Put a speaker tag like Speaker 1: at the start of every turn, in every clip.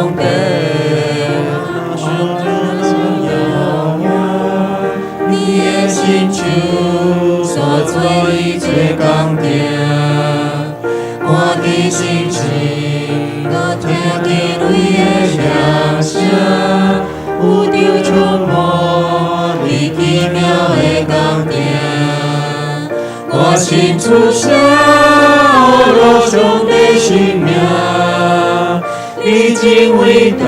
Speaker 1: 上帝，你的親手所做的這工程，看見星星，閣聽見雷的響聲，宇宙充滿你奇妙的工程。我伸出手，羅上帝聖名，你真偉大，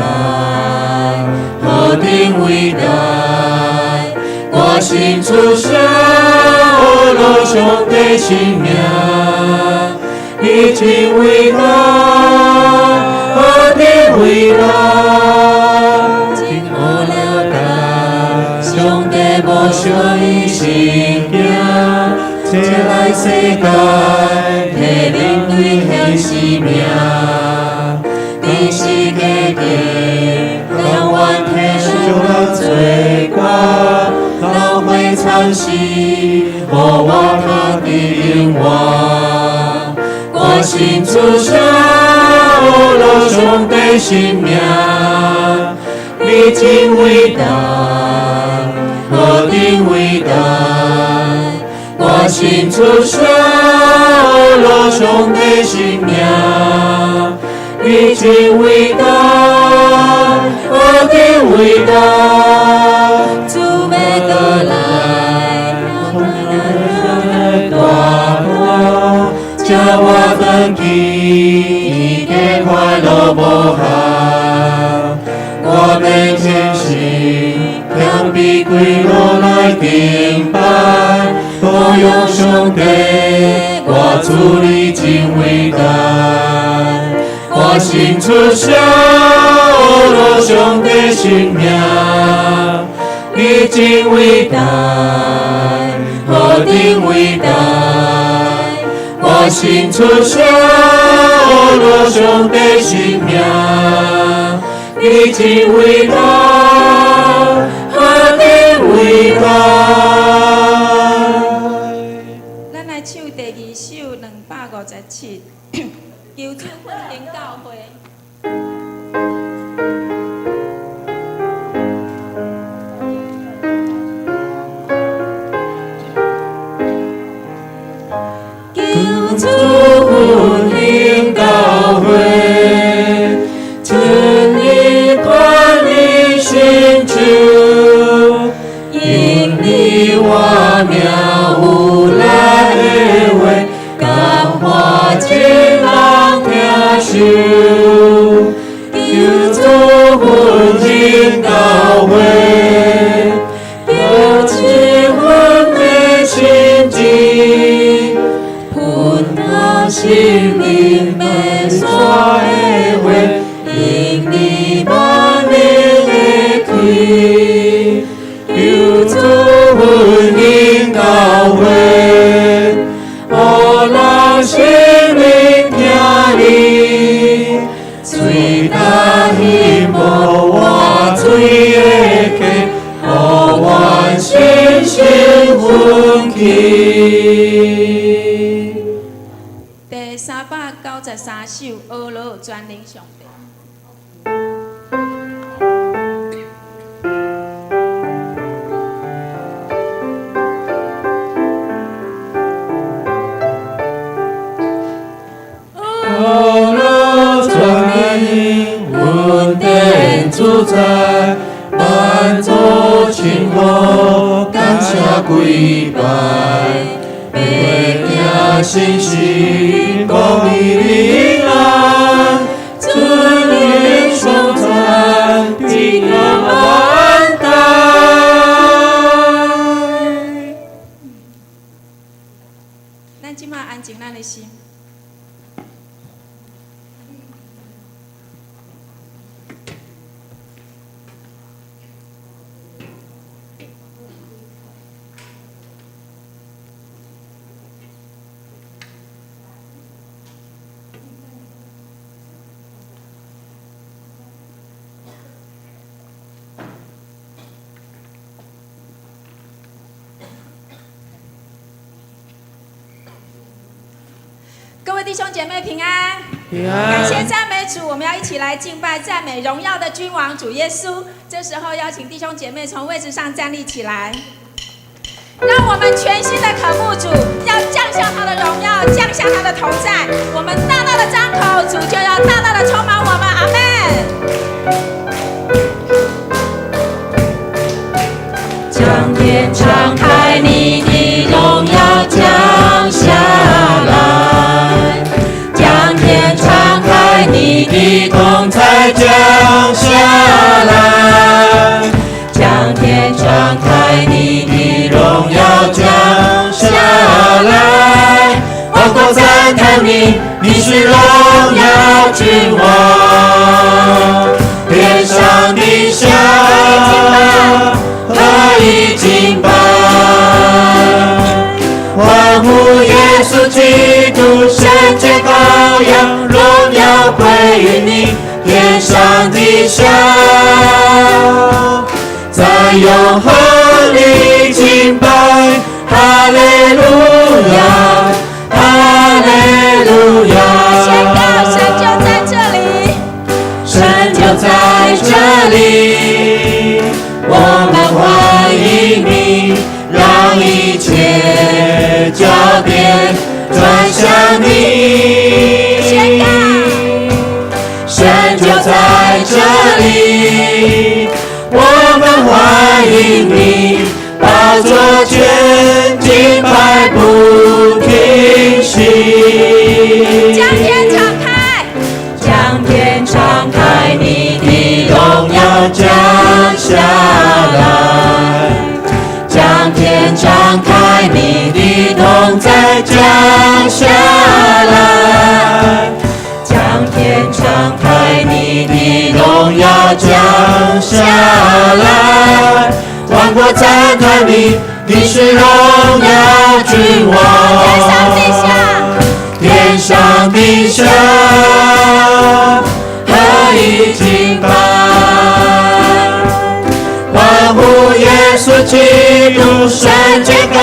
Speaker 1: 何等偉大！我伸出手，羅上帝聖名，你真偉大，何等偉大！真好了解，上帝無小伊心行，這來世界，替人類顯示命，釘十架頂，甘願體恤咱罪過，流血慘死，予我通得永活。我伸出手，羅上帝聖名，你真偉大，何等偉大！我伸出手，羅上帝聖名，你真偉大，何等偉大！主欲閣來，大歌，叫我轉去，伊的快樂無限。我欲虔誠謙卑跪落來敬拜，歌頌上帝，我主你真偉大。我伸出手，羅上帝聖名，你真偉大，何等偉大！我伸出手，羅上帝聖名，你真偉大，何等偉大！
Speaker 2: 咱來唱第二首257，求主奮興教會。
Speaker 1: 求主奮興教會，盡你權力成就，因你我命有力的話，感化眾人聽受。求主奮興教會，求賜阮的心志，噴透心靈袂煞的話，引你萬民的開。求主奮興教會，予人心靈聽你，水焦彼無活水的溪，予阮信心奮起。
Speaker 2: 第393首，阿羅全能上帝。
Speaker 1: 阿羅全能恩典主宰，萬族稱呼感謝跪拜，百姓信心公義靈安，尊榮頌讚直到萬代。
Speaker 2: 咱這擺安靜咱的心。各位弟兄姐妹平安，
Speaker 1: 平
Speaker 3: 平
Speaker 2: 感謝
Speaker 3: 安。
Speaker 2: 讚美主，我們要一起來敬拜讚美榮耀的君王主耶穌。這時候邀請弟兄姐妹從位置上站立起來，讓我們全心的渴慕主，要降下他的榮耀，降下他的同在。我們大大的張口，主就要大大的充滿我們。阿門。
Speaker 1: 將天敞開，你的榮耀降下來；將天敞開，你的同在降下來；將天敞開，你的榮耀降下來。萬國讚嘆你，你是榮耀君王，天上地下合一敬拜，歡呼耶穌基督，聖潔羔羊，榮耀歸於你，天上地下，在永恆裡敬拜，哈利路亞，哈利路亞。
Speaker 2: 宣告，神就在這裡，
Speaker 1: 神就在這裡，我們歡迎你，讓一切焦點轉向你。
Speaker 2: 宣告，
Speaker 1: 神就在這裡，我們歡迎你，寶座前敬拜不停息。
Speaker 2: 將天敞開，
Speaker 1: 將天敞開，你的榮耀降下來；將天敞開，你的同在降下來；將天敞開，你的榮耀降下來。萬國讚嘆你，你是榮耀君王。
Speaker 2: 天上地下，
Speaker 1: 天上地下合一敬拜，歡呼耶穌基督，聖潔羔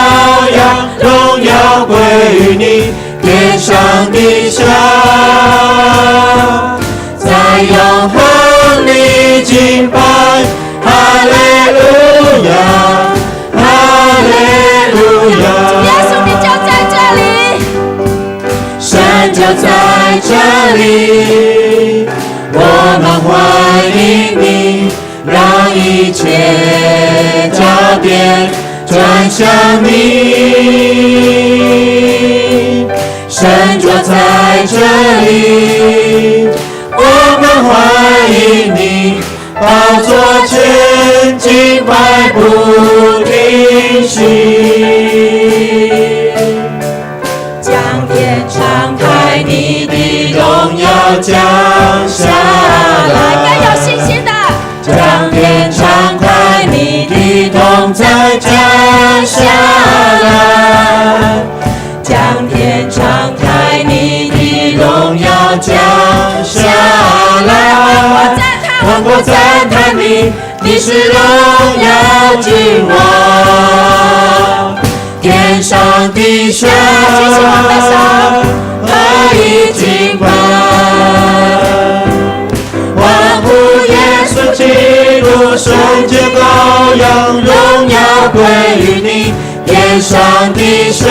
Speaker 1: 羊，榮耀歸於你，天上地下，在永恆裡敬拜，哈利路亞，哈利路亞。
Speaker 2: 主耶穌，你就在這裡，
Speaker 1: 神就在這裡，我們歡迎你，讓一切焦點轉向你。神就在這裡，我們歡迎你，寶座前敬拜不停息。將天敞開，你的榮耀降下
Speaker 2: 來，更有
Speaker 1: 來。
Speaker 2: 信心的，
Speaker 1: 將天敞開，你的同在降下來。將天敞開，你的榮耀降下來。
Speaker 2: 讚嘆，
Speaker 1: 萬國讚嘆你，你是榮耀君王，天上地下
Speaker 2: 舉起我們的手，
Speaker 1: 合一敬拜，歡呼耶穌基督，聖潔羔羊，榮耀歸於你，天上地下，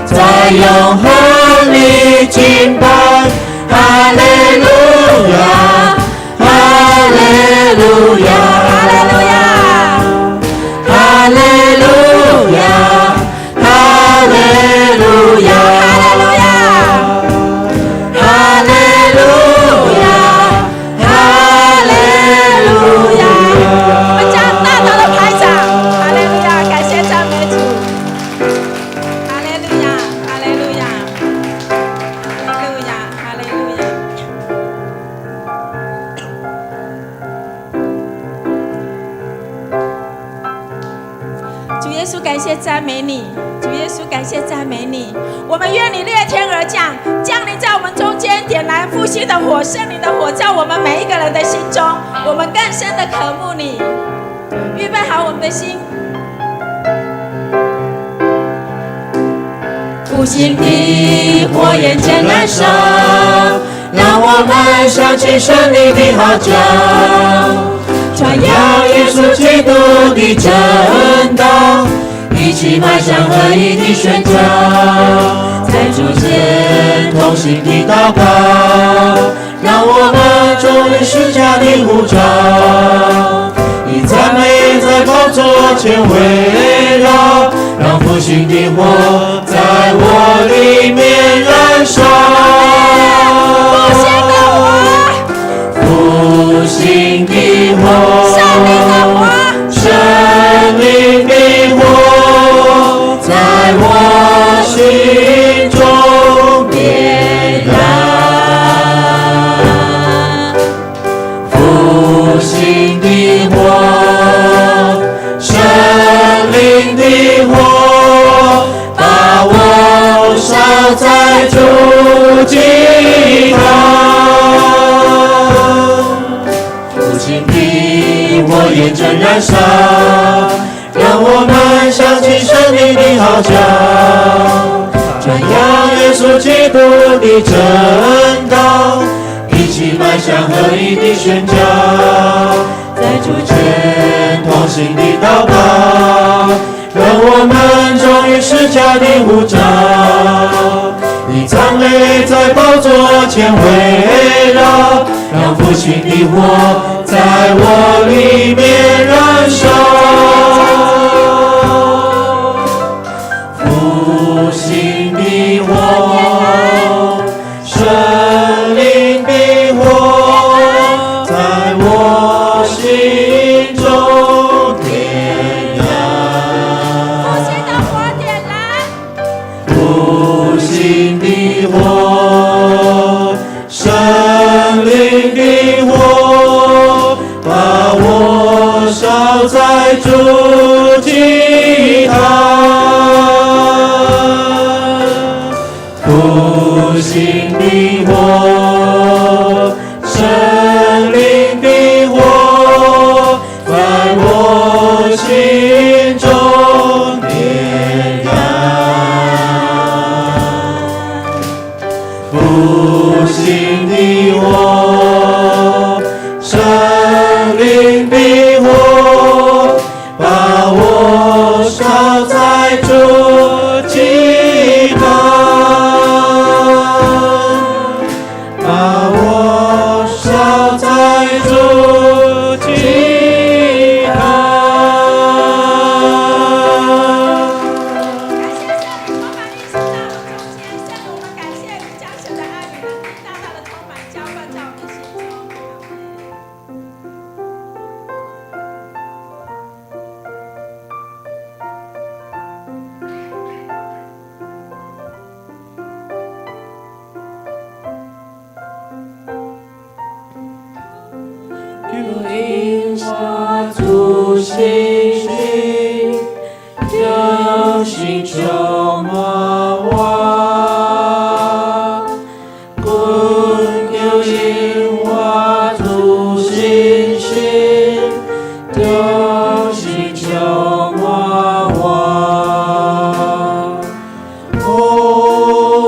Speaker 1: 在永恆裡敬拜，哈利路亞，哈利路亞，
Speaker 2: 哈利路亞，
Speaker 1: 哈利路亞，哈利路亞，
Speaker 2: 哈利路亞，
Speaker 1: 哈利路亞，哈利路亞。
Speaker 2: 我們將大大的拍掌，哈利路亞，感謝讚美主，哈利路亞，哈利路亞，哈利路亞，哈利路亞。主耶穌，感謝讚美你，主耶穌，感謝讚美你。我們願你裂天而降，降臨在我們中間，點燃復興的火、聖靈的火，在我們每一個人的心中，我們更深的渴慕你。預備好我們的心。
Speaker 1: 不復興的火焰正燃燒，讓我們響起勝利的號角，傳揚耶穌基督的真道，一起邁向合一的宣教，在主前同心的禱告，讓我們忠於十架的呼召，以讚美在寶座前圍繞，讓復興的火在我裡面燃燒。
Speaker 2: 復興的火，
Speaker 1: 復興的火，
Speaker 2: 聖靈的火，
Speaker 1: 聖靈的火，在我心中點燃。復興的火，聖靈的火，把我燒在主祭壇。復興的火焰正燃燒，讓我們響起勝利的號角，傳揚耶穌基督的真道，一起邁向合一的宣教，在主前同心的禱告，讓我們忠於十架的呼召，以讚美在寶座前圍繞，讓復興的火在我裡面燃燒。復興的火，聖靈的火，在我心中點燃。
Speaker 2: 復興的火點燃，
Speaker 1: 復興的火，聖靈的火，把我燒在主祭壇。復興的火，聖靈的火，在我心中點燃。復興的火，聖靈的火，把我燒在主祭壇，把我燒在主祭壇。
Speaker 2: 感謝聖靈充滿運行在我們中間，聖靈，我們感謝你將神的愛與能力大大的充滿澆灌在我們心中。
Speaker 1: 求應我主信心，忠心充滿我。懇求應我主信心，忠心充滿我。雨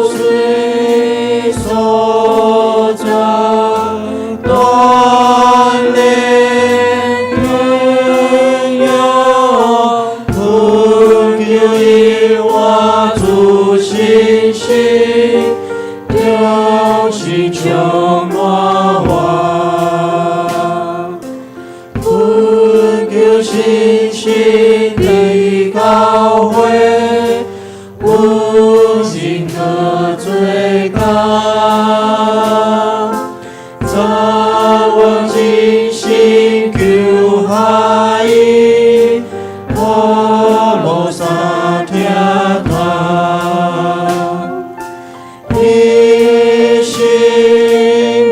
Speaker 1: 水所在，鍛煉培養，懇求應我主信心，忠心充滿我。懇求信心的教會，溫馨的做工，早晚盡心求下伊，歌羅撒聽他，一心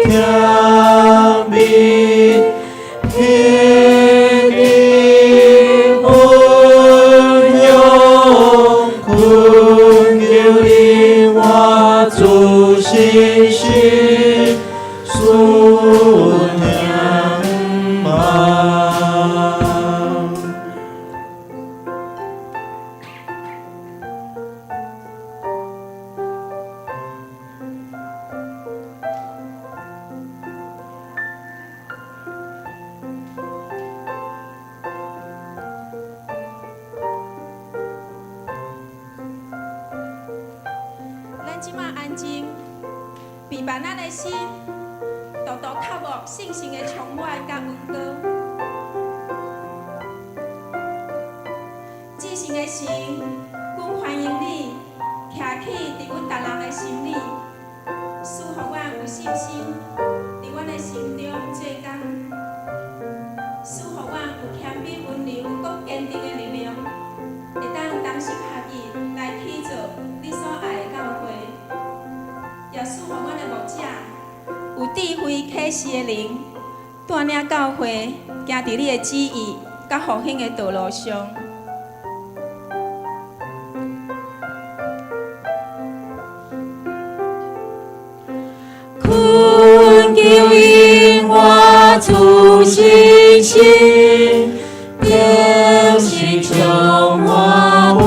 Speaker 1: 謙卑，虔敬溫柔，
Speaker 2: 預備咱的心，獨獨渴慕聖神的充滿佮恩膏。至聖的神，阮歡迎你，徛起佇阮逐人的心裡，賜予阮有信心，佇阮的心中做工，賜予阮有謙卑、溫柔、閣堅定的力量，會當同心合意來起造你所愛的教會，也賜予阮的牧者有智慧啟示的靈，帶領教會行佇你的旨意佮復興的道路上。
Speaker 1: 懇求永活主信心，定心充滿我。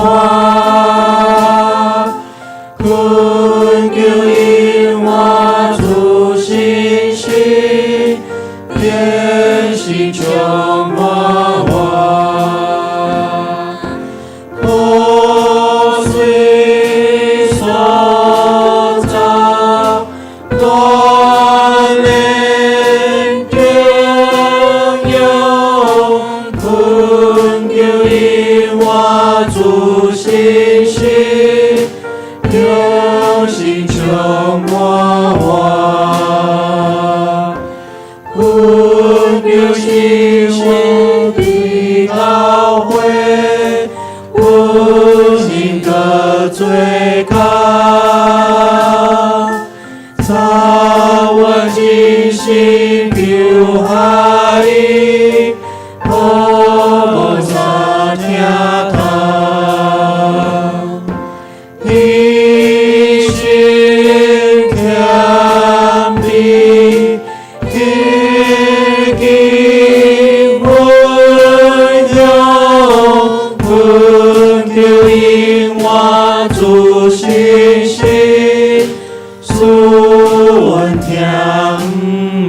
Speaker 1: 懇求永活主信心，定心充滿我。破碎所造，鍛鍊忠勇，懇求永活主信心，定心充滿我。懇求信心的教會，有人閣做工，早晚盡心求合一，好無三聽通。彼心謙卑，敬虔溫柔，懇求永活主信心，賜阮聽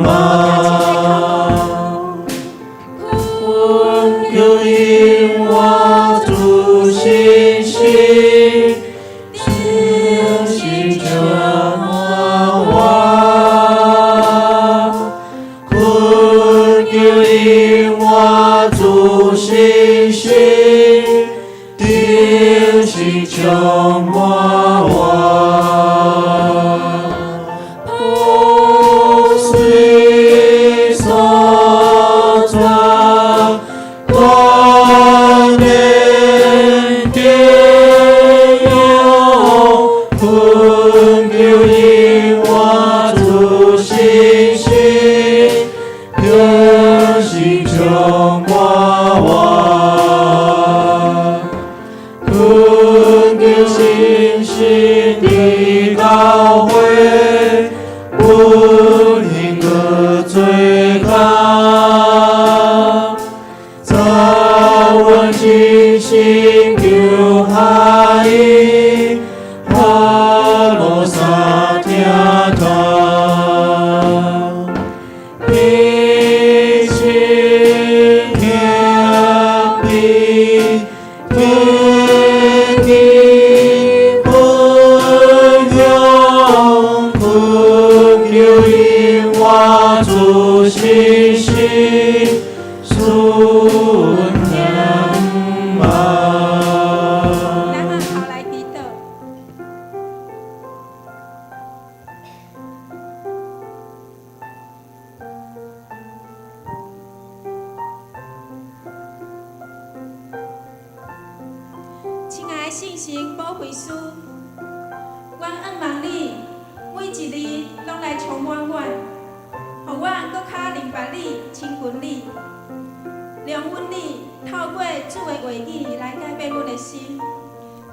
Speaker 1: 望。懇求永活主信心，定心充滿我。懇求永活主信心，定心充滿我。破碎所造，鍛鍊忠勇，懇求永活主信心，定心充滿我。懇求信心的教會，有人閣做工，早晚盡心求合一，哈羅三聽通。彼心謙卑，敬虔溫柔，懇求永活主信心，賜阮聽望。
Speaker 2: 咱按頭來祈禱。親愛的聖神保惠師，阮仰望你，每一日攏來充滿阮，予阮閣較明白你、親近你，容阮你透過主的話語來改變阮的心。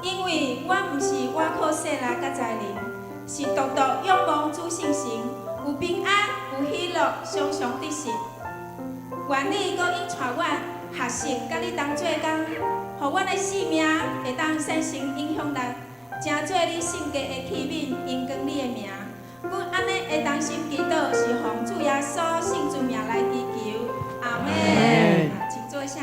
Speaker 2: 因為阮毋是倚靠勢力佮才能，是獨獨仰望主聖神，有平安、有喜樂，常常得勝。願你閣引帶阮學習佮你同做工，予阮的生命會當產生影響力，成做你聖潔的器皿，榮光你的名。阮按呢的同心祈禱，是奉主耶穌聖尊名來祈求，阿們。請坐下。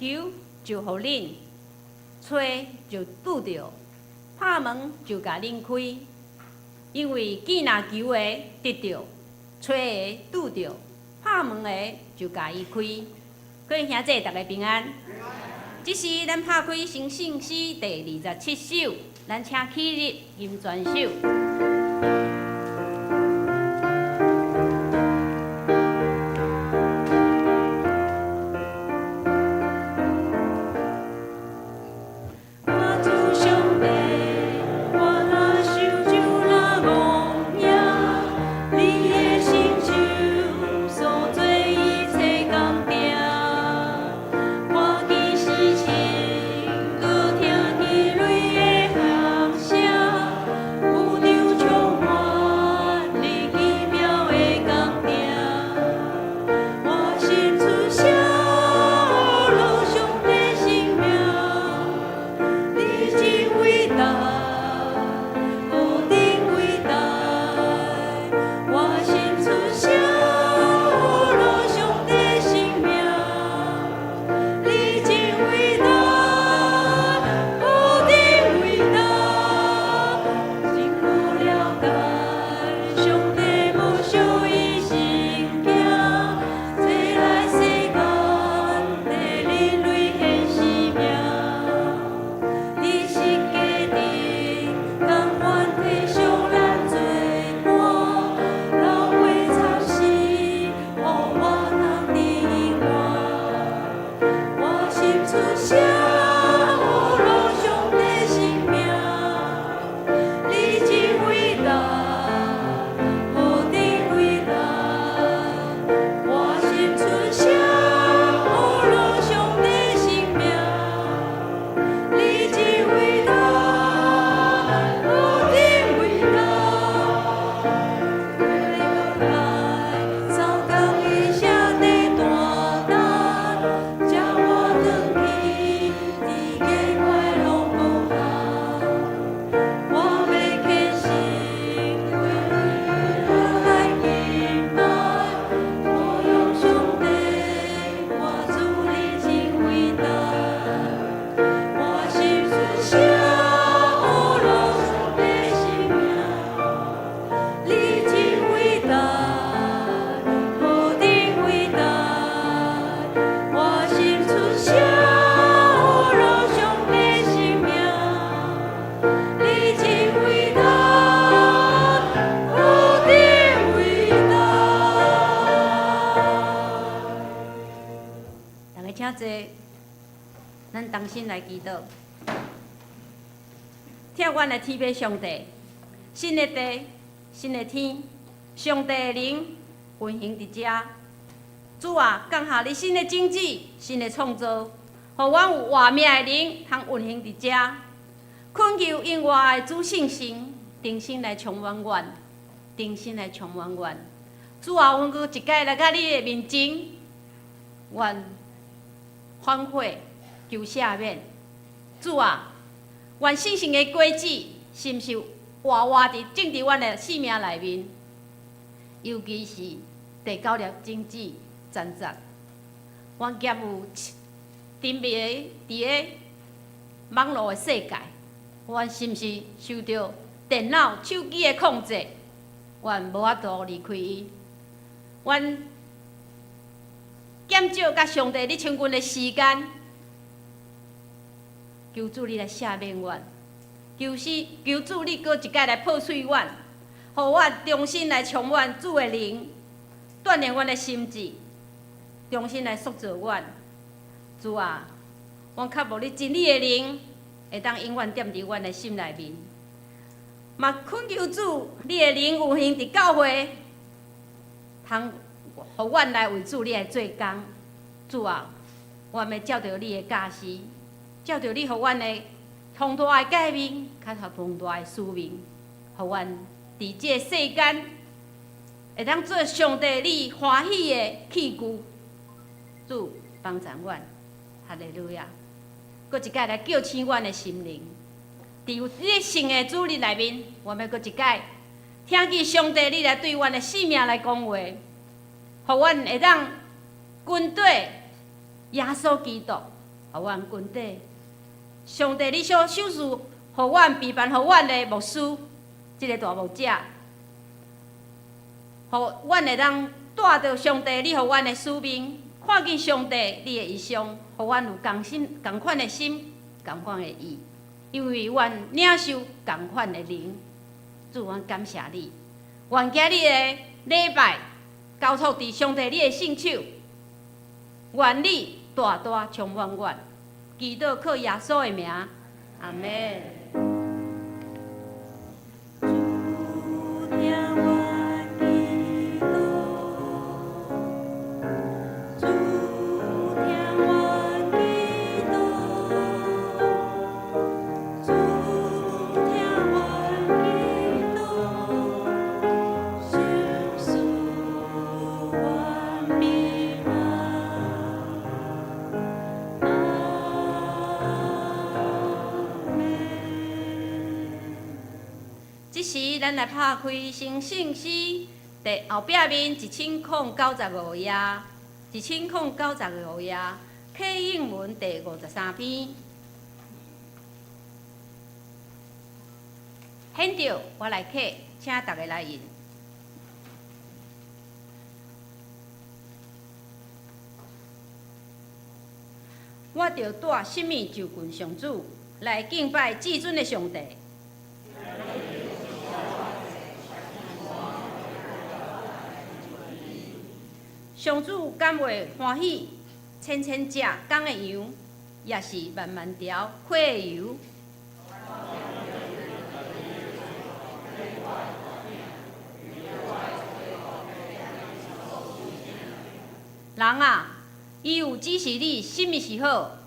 Speaker 3: 求就予恁，揣就拄著，拍門就共恁開。因為見若求的得著，揣的拄著，拍門的就共伊開。各位兄弟，逐家平安。這是咱拍開成聖詩第27首，咱請起立吟全首。請坐，咱同心來祈禱。疼阮的天父上帝，新的地，新的天，上帝的靈運行佇遮。主啊，降下你新的種子，新的創造，予阮有活命的靈通運行佇遮。懇求永活的主聖神，重新來充滿阮，重新來充滿阮。主啊，阮閣一擺來到你的面前，願反悔求赦免。主啊，願聖神的果子是毋是活活佇種佇阮的生命內面？尤其是第九粒種子摻雜，阮兼有沉迷佇个網路的世界，阮是毋是受著電腦、手機的控制？阮無法度離開伊。阮減少佮上帝你親近的時間，求主你來赦免阮，求主你閣一擺來破碎阮，予阮重新來充滿主的靈，鍛鍊阮的心志，重新來塑造阮。主啊，阮渴慕你真理的靈，會當永遠踮佇阮的心內面。嘛懇求主，你的靈運行佇教會，通予阮來為主你來做工。主啊，阮欲照著你的教示，照著你予阮的宏大的誡命，較宏大的使命，予阮佇這個世間會當做上帝你歡喜的器具。主幫助阮，哈利路亞！閣一擺來叫醒阮的心靈，佇你聖的主日內面，阮欲閣一擺聽見上帝你來對阮的生命來講話，予阮會當跟綴耶穌基督，予阮根底。上帝，你所賞賜予阮、備辦予阮的牧師，這个大牧者，予阮會當帶著上帝，你予阮的使命，看見上帝你的異象，予阮有仝心、仝款的心、仝款的意，因為阮領受仝款的靈。主，阮感謝你，願今日的禮拜交託佇上帝你的聖手，願你大大充滿阮，祈禱靠耶穌的名，阿們。
Speaker 1: 主聽阮祈禱，主聽阮祈禱，主聽阮祈禱，賞賜阮平安。阿們。
Speaker 3: 這時，咱來拍開成聖詩第後壁面1095頁，1095頁，啟應文第53篇。現著我來啟，請大家來應。我著帶什麼就近上主，來敬拜至尊的上帝。上主敢會歡喜千千隻公的羊，抑是萬萬條羔的羊？人啊，伊有指示你什物是好？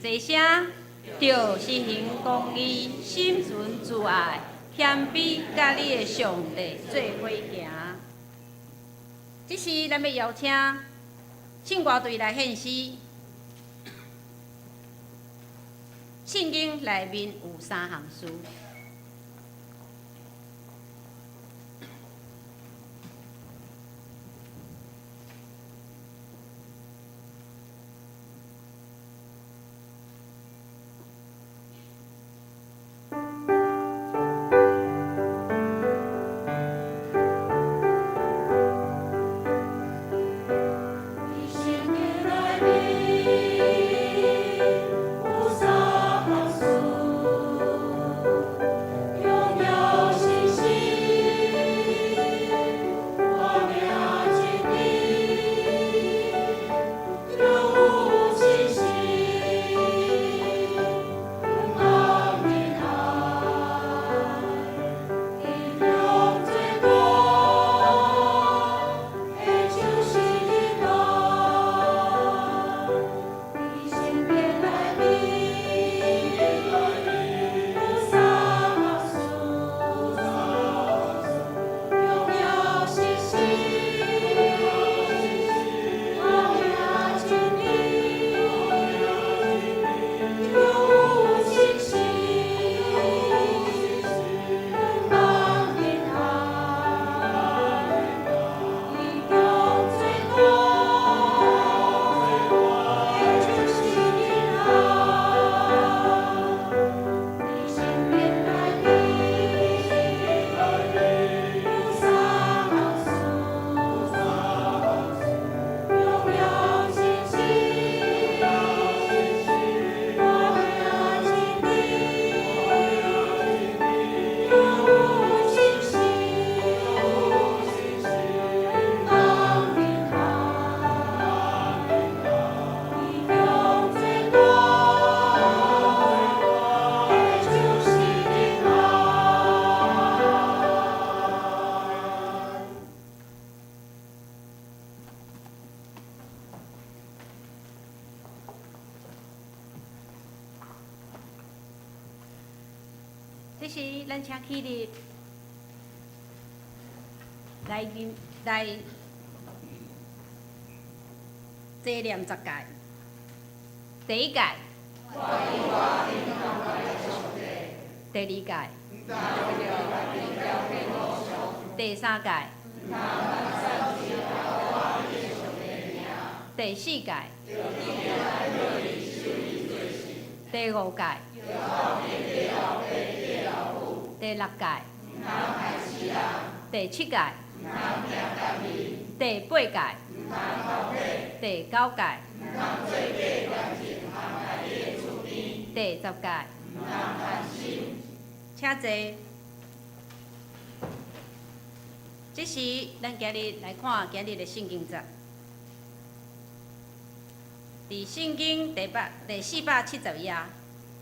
Speaker 3: 濟聲，著實行公義，心存慈愛，謙卑，佮你的上帝做伙行。這時，咱欲邀請聖歌隊來獻詩。聖經內面有三項事。
Speaker 1: 聖經內面有三項事，榮耀信心，活命真理，永有信心，盼平安，其中最大的就是仁愛。聖經內面有三項事，榮耀信心，活命真理，永有信心，盼平安，其中最大的就是仁愛。聖經內面有三項事，榮耀信心，活命真理，永有信心，盼平安，其中最大的就是仁愛。
Speaker 3: 這時，咱請起立，來念來齊念十誡。第一誡，第二誡，第三誡，第第四誡，第五誡，第六誡，第七誡，第八誡，第九誡，第十誡。請坐。這時，咱今日來看今日的聖經節。佇聖經第470頁，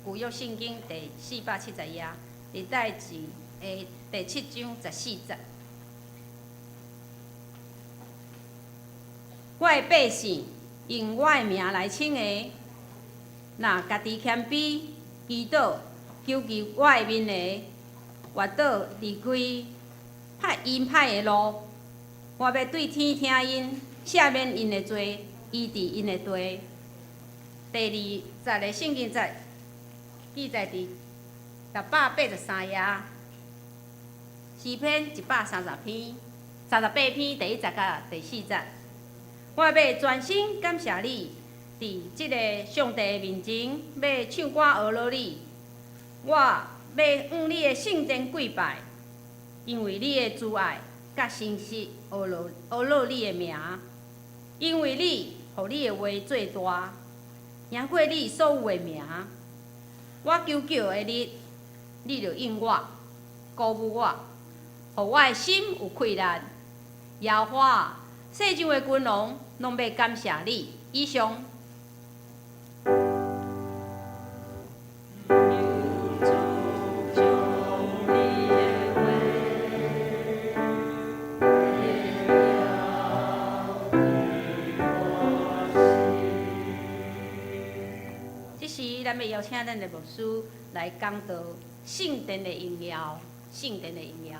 Speaker 3: 舊約聖經第四百七十頁，歷代志的第七章十四節。我的百姓用我的名來稱的，若家己謙卑祈禱，求求我的面的，倚倒離開歹𪜶歹的路，我欲對天聽𪜶，赦免𪜶的罪，醫治𪜶的地。第二節的聖經節記載佇683頁，詩篇130篇，38篇第一節佮第四節。我欲全心感謝你，佇這个上帝面前，欲唱歌呵咾你。我欲向你的聖殿跪拜，因為你的慈愛佮誠實，呵咾呵咾你的名。因為你予你的話做大，贏過你所有的名。我求叫的日，你就應我，鼓舞我，予我的心有氣力。耶和華，世上的君王攏欲感謝你。以上。這時，咱欲邀請咱的牧師來講道聖殿的榮耀，聖殿的榮耀。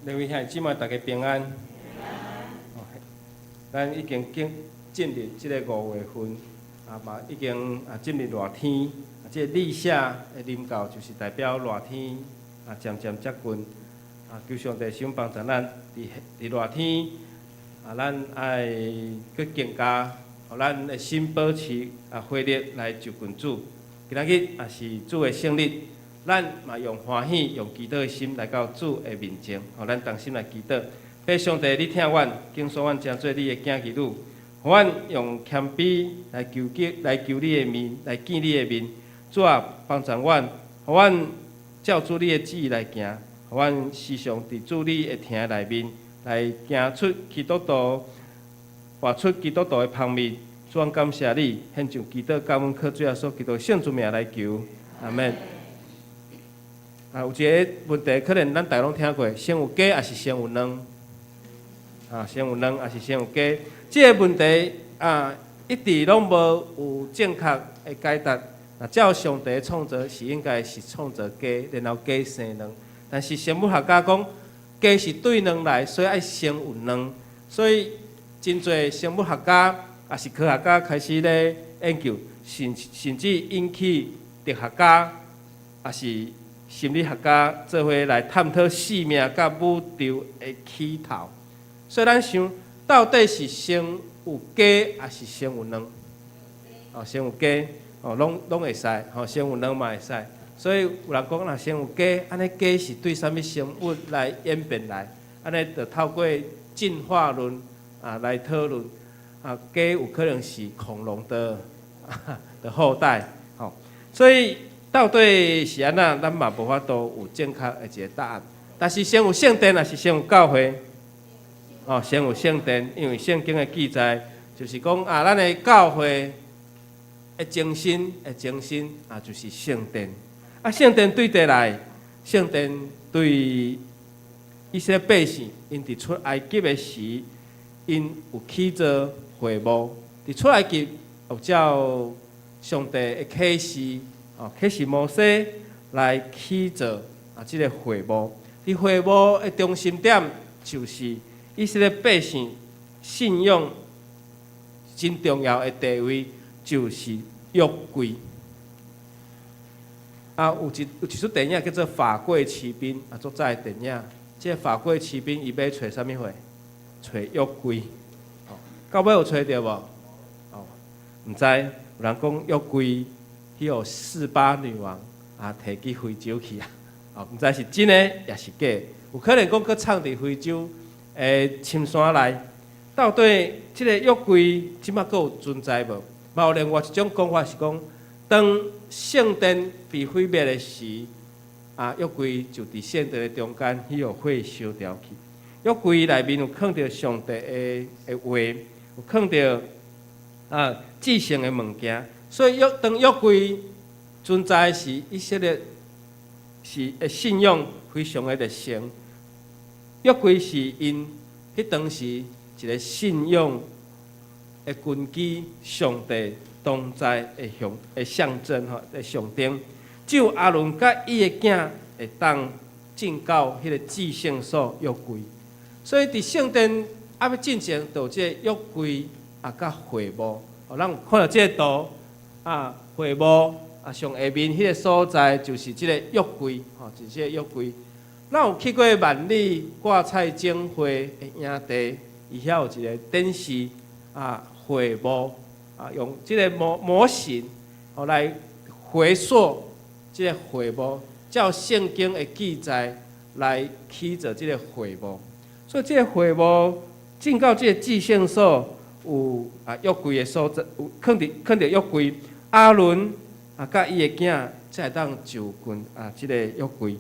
Speaker 4: 兩位兄弟姊妹，大家平安。咱已經進入這个五月份，嘛已經進入熱天。這个立夏的臨到，就是代表熱天漸漸接近。求上帝賞幫助咱，佇熱天，咱愛閣更加，予咱的心保持火熱來就近主。今仔日也是主的聖日，咱嘛用歡喜、用祈禱的心來到主的面前，予咱同心來祈禱。父上帝，你疼阮，揀選阮成做你的囝兒女，予阮用謙卑來求求來求你的面，來見你的面。主啊，幫助阮，予阮照主你的旨意來行，予阮時常佇主你的庭內面來行出基督徒，活出基督徒的芳味。主，阮感謝你，獻上祈禱，感恩靠主耶穌基督聖主名來求，阿們。有一个問題，可能咱大家攏聽過，先有雞抑是先有卵？先有卵抑是先有雞？這个問題一直攏無有正確的解答。若照上帝創造，是應該是創造雞，然後雞生卵。但是生物學家講，雞是對卵來，所以愛先有卵。所以真濟生物學家抑是科學家開始咧研究，甚至引起哲學家抑是心理學家做伙來探討生命佮宇宙的起頭。所以咱想，到底是先有雞，抑是先有卵？先有雞，攏會使，先有卵嘛會使。所以有人講，若先有雞，按呢雞是對啥物生物來演變來？按呢就透過進化論來討論，雞有可能是恐龍的後代，所以到底是按怎，咱嘛無法度有正確的一个答案。但是先有聖殿，抑是先有教會？先有聖殿，因為聖經的記載就是講咱的教會的前身，就是聖殿。聖殿對佗來？聖殿對以色列百姓，𪜶佇出埃及的時，𪜶有起造會幕。佇出埃及有照上帝的啟示，啟示摩西來起造這个會幕。佇會幕的中心點，就是以色列百姓信仰真重要的地位，就是約櫃。有一齣電影叫做《法櫃奇兵》，足早的電影。這個法櫃士兵伊欲揣啥物貨？揣約櫃，吼，到尾有揣著無？哦，毋知，有人講約櫃去予示巴女王啊提去非洲去啊，哦，毋知是真的抑是假的，有可能講閣藏佇非洲的深山內。到底這個約櫃這馬閣有存在無？嘛有另外一種講法是講，當聖殿被毀滅的時，啊，約櫃就佇聖殿的中間，彼予火燒掉去。約櫃內面有囥著上帝的話，有囥著啊至聖的物件。所以約當約櫃存在時，以色列是的信仰非常的熱誠。約櫃是𪜶彼當時一個信仰的根基，上帝同在的象徵吼的象徵。只有亞倫佮伊的囝會當進到彼個至聖所約櫃，所以佇聖殿猶未進前，就有這個約櫃啊，佮會幕。哦，咱有看著這個圖啊，會幕啊，上下面彼個所在就是這個約櫃，吼，就是這個約櫃。咱有去過萬里掛菜總會的營地，伊遐有一個展示啊，會幕啊，用這個模型吼來回溯這個會幕，照聖經的記載來起造這個會幕。所以這個會幕進到這個至聖所有啊約櫃的所在，有囥著約櫃。亞倫啊，佮伊的囝才會當就近啊這個約櫃。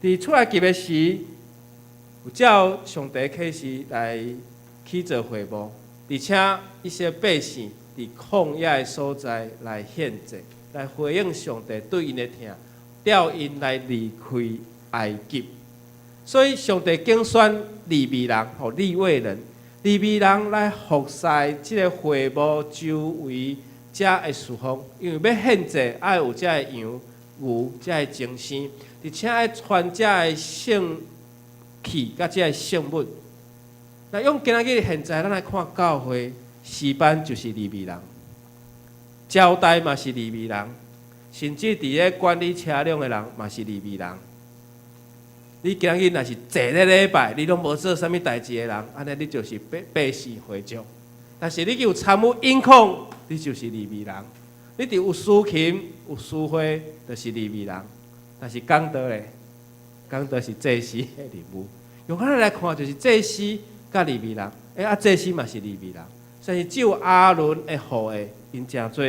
Speaker 4: 佇出埃及的時，有照上帝啟示來起造會幕，而且以色列百姓佇曠野的所在來獻祭，來回應上帝對𪜶的疼，帶𪜶來離開埃及。所以上帝揀選利未人，予利未人，利未人來服侍這個會幕周圍遮的事奉，因為欲獻祭，愛有遮的羊、牛，才會精生，而且愛傳遮的聖器佮遮的聖物。那用今仔日現在，咱來看教會，詩班就是利未人，招待嘛是利未人，甚至佇咧管理車輛的人嘛是利未人。你今日若是坐咧禮拜，你攏無做啥物代誌的人，按呢你就是百姓會眾。但是你有參與音控，你就是利未人。你佇有司琴、有司會，就是利未人。但是講道咧，講道是祭司的任務。用按呢來看，就是祭司佮利未人。欸，啊，祭司嘛是利未人。但是只有亞倫的後裔，𪜶成做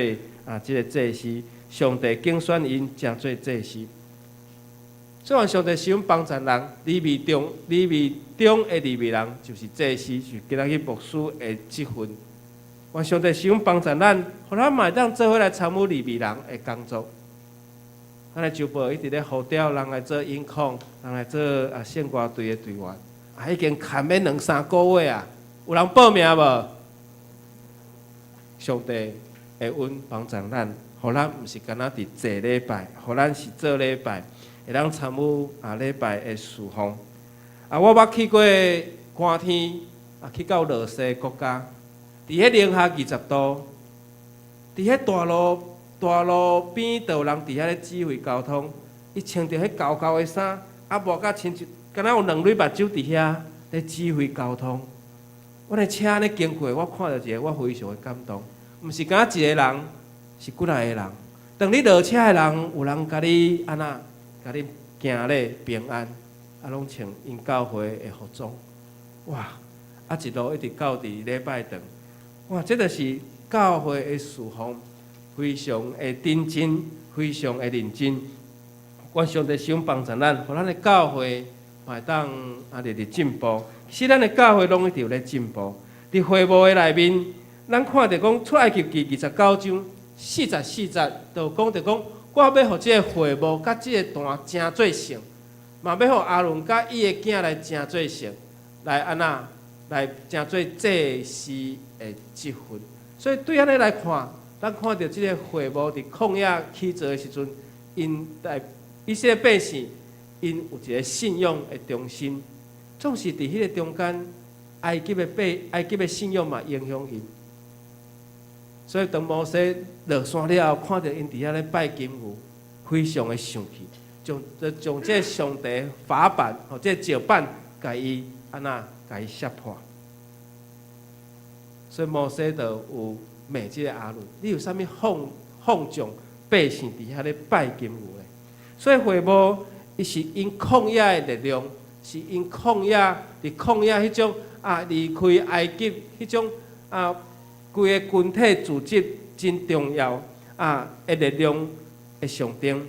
Speaker 4: 啊，這个祭司，上帝揀選𪜶成做祭司。雖然上帝喜歡幫助人，利未中的利未人就是祭司，是今仔日牧師的職分。願上帝喜歡幫助咱，予咱嘛會當做伙來參與利未人的工作。咱的周報一直咧呼召人來做音控，人來做啊聖歌隊的隊員，啊已經欠欲兩三個月啊，有人報名無？上帝會恩幫助咱，予咱毋是干焦佇坐禮拜，予咱是做禮拜，會當參與啊禮拜的事奉。啊，我捌去過寒天，啊去到落雪國家，佇彼零下20度，佇彼大路邊，就有人佇遐咧指揮交通，伊穿著彼厚厚的衫，啊抹甲親像，敢若有兩蕊目睭佇遐咧指揮交通。阮的車按呢經過，我看著一个，我非常的感動。毋是干焦一个人，是幾若个人。當你落車的人，有人共你按怎，共你行禮平安，啊，攏穿𪜶教會的服裝，哇！啊，一路一直到佇禮拜堂，哇！這就是教會的事奉，非常的認真，非常的認真。願上帝賞幫助咱，予咱的教會嘛會當啊日日進步。其實咱的教會攏一直有咧進步。佇會幕的內面，咱看著講出埃及記29章44節，就講著講，我欲予這個會幕佮這個壇成做聖，嘛欲予亞倫佮伊的囝來成做聖，來按怎來成做祭司的職分。所以對按呢來看，咱看著這個會幕佇曠野起造的時陣，𪜶來以色列百姓，𪜶有一个信仰的中心，總是佇彼个中間，埃及的信仰嘛影響𪜶。所以當摩西落山了後，看著𪜶佇遐咧拜金牛，非常的生氣，將這个上帝法版，予這个石板共伊按怎共伊摔破。所以摩西就有罵這个亞倫，你有啥物放縱百姓佇遐咧拜金牛咧？所以會幕伊是𪜶曠野的力量，是𪜶曠野佇曠野彼種啊離開埃及彼種啊規个群體組織真重要啊的力量的象徵。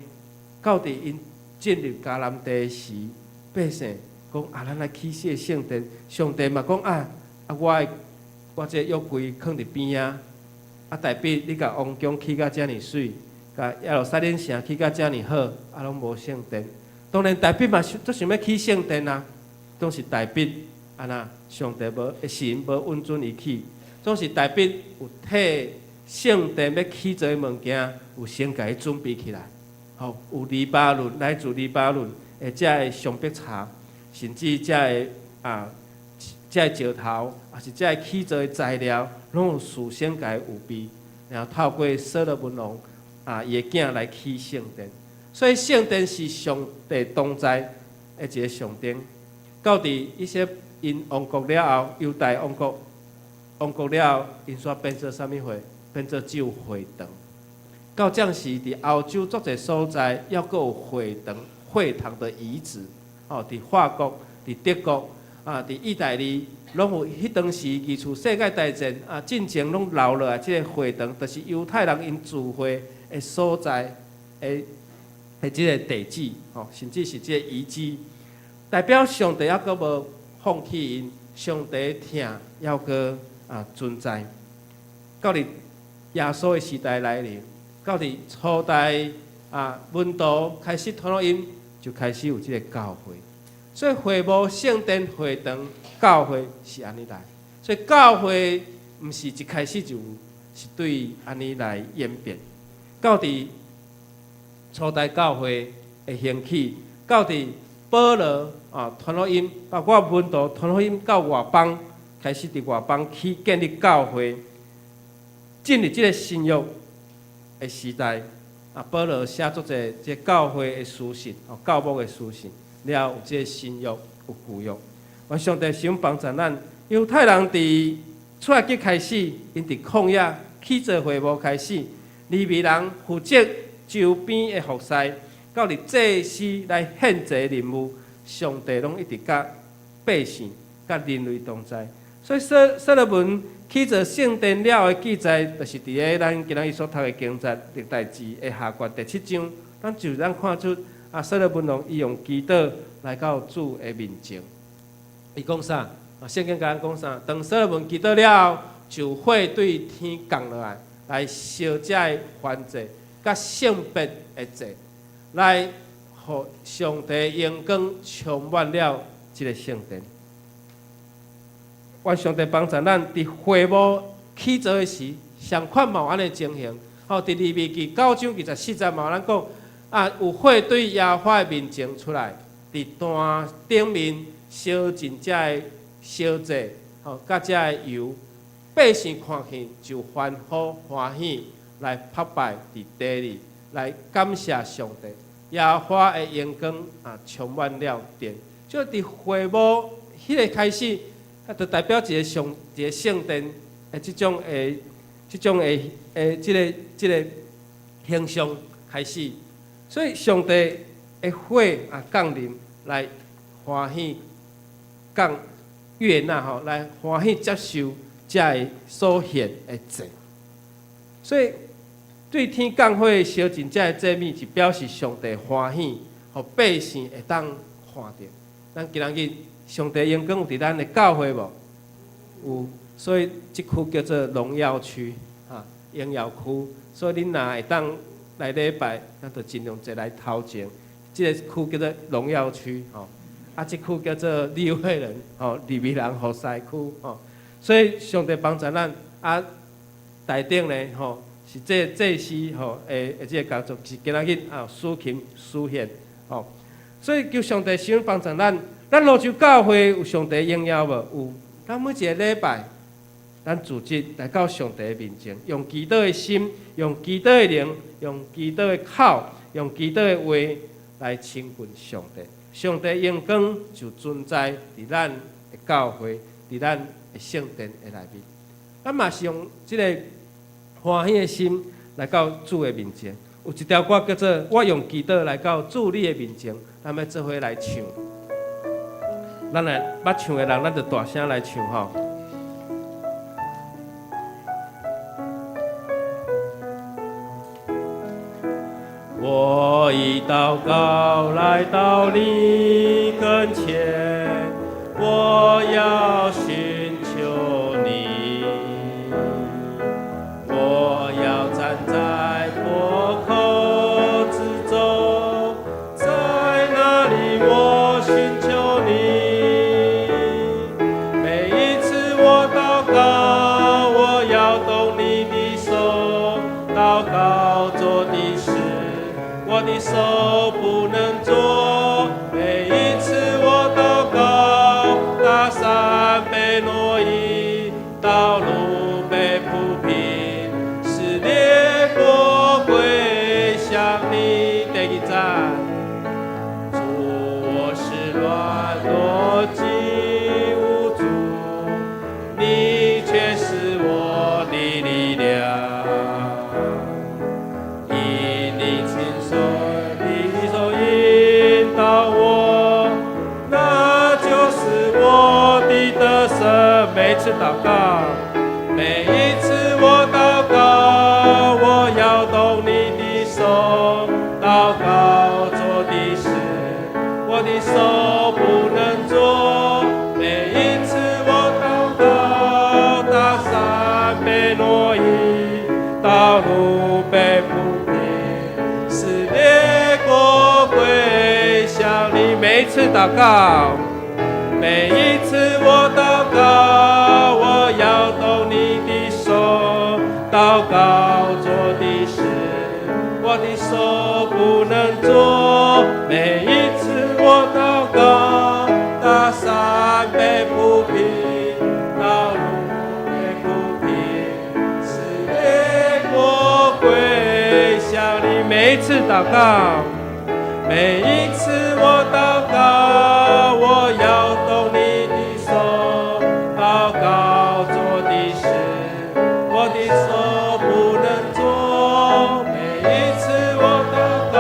Speaker 4: 到佇𪜶進入迦南地時，百姓講啊，咱來起這个聖殿，上帝嘛講啊啊，我的我這約櫃囥佇邊仔，啊，代表你共王宮起甲遮爾媠，共耶路撒冷城起甲遮爾好，啊，攏無聖殿。當然，大衛嘛足想欲起聖殿啊，總是大衛按怎上帝無神無允准伊起，總是大衛有替聖殿欲起造的物件，有先共伊準備起來。吼，有黎巴嫩來自黎巴嫩的這个松柏柴，甚至這个啊。這个石頭，抑是這个起造的材料，攏有事先共伊預備，然後透過所羅門王啊，伊的囝來起聖殿。所以聖殿是上帝同在的一个象徵。到佇一些𪜶亡國了後，猶大王國亡國了後，𪜶煞變做啥物貨？變做只有會堂。到這時，佇歐洲足濟所在，猶閣有會堂、會堂的遺址。哦，佇法國、佇德國。啊！佇意大利，攏有彼當時二次世界大戰啊，戰前攏留落來這个會堂，就是猶太人𪜶聚會的所在的這个地址，吼，甚至是這个遺址，代表上帝猶閣無放棄𪜶，上帝疼猶閣啊存在。到佇耶穌的時代來臨，到佇初代啊門徒開始傳福音，就開始有這个教會。所以會幕、聖殿、會堂、教會是按呢來。所以教會毋是一開始就有，是對按呢來演變。到佇初代教會的興起，到佇保羅啊傳福音，包括門徒傳福音到外邦，開始佇外邦去建立教會，進入這个新約的時代，啊，保羅寫足濟這教會的書信，哦，教牧的書信。了後有這个新約，有舊約。願上帝想幫助咱。猶太人佇出埃及開始，𪜶佇曠野起造會幕開始，利未人負責周邊的服侍，到佇祭司來獻祭任務，上帝攏一直佮百姓、佮人類同在。所以所羅門起造聖殿了的記載，就是佇咧咱今仔日所讀的經節歷代志的下卷第七章，咱就咱看出。啊，所羅門王伊用祈禱來到主的面前，伊講啥？啊，聖經共咱講啥？當所羅門祈禱了後，就火對天降落來，來燒這个燔祭，佮聖別的祭，來予上帝榮光充滿了這个聖殿。願上帝幫助咱佇會幕起造的時，相款嘛有按呢情形。吼，佇利未記9章24節嘛有咱講。啊，有火對耶和華的面前出來，佇壇頂面燒盡這个燒祭，吼，佮這个油，百姓看見就歡呼歡喜，來拍拜佇地裡，來感謝上帝。耶和華的榮光啊，充滿了殿。就佇會幕彼个開始，啊，就代表一个上一個聖殿的這種的這个形象開始。所以上帝的火啊降臨來歡喜降悅納吼，來歡喜接受這个所獻的祭。所以對天降火燒盡這个祭物，是表示上帝歡喜，予百姓會當看著。咱今仔日上帝榮光有佇咱的教會無？有，所以這區叫做榮耀區，哈，榮耀區。所以恁若會當來禮拜，咱就盡量坐來頭前。這个區叫做榮耀區，吼。啊，這區叫做利未人，吼，利未人服侍區，吼。所以上帝幫助咱，啊，台頂呢，吼，是這祭司吼的這个工作，是今仔日啊，司琴司獻，吼。所以求上帝先幫助咱，咱蘆洲教會有上帝榮耀無？有。咱每一个禮拜，咱組織來到上帝的面前，用祈禱的心，用祈禱的靈，用祈禱的口，用祈禱的話來親近上帝。上帝榮光就存在佇咱的教會，佇咱的聖殿的內面。咱嘛是用這个歡喜的心來到主的面前。有一條歌叫做《我用祈禱來到主你的面前》，咱欲做伙來唱。咱來捌唱的人，咱就大聲來唱吼。我以禱告來到你跟前，我要尋求你，我要站在破口之中，在那裡我尋求你。每一次我禱告，我搖動你的手，禱告做的事，我的手不能做。每一次我禱告，大山被挪移，道路被鋪平，使列國歸向你。第二站，主，我是軟弱及無助，你卻是我的力量。因你親手的手引導我，那就是我的得勝。每次禱告，每一次我禱告，我搖動你的手，禱告做的事，我的手不能做。每一次我禱告，大山被挪移，道路被鋪平，使列國歸向你。每一次禱告，每一次我禱告，我搖動你的手，禱告做的事，我的手不能做。每一次我禱告，大山被鋪平，道路被鋪平，使列國歸向你。每一次禱告，每一次我禱告，我搖動你的手，禱告做的事，我的手不能做。每一次我禱告，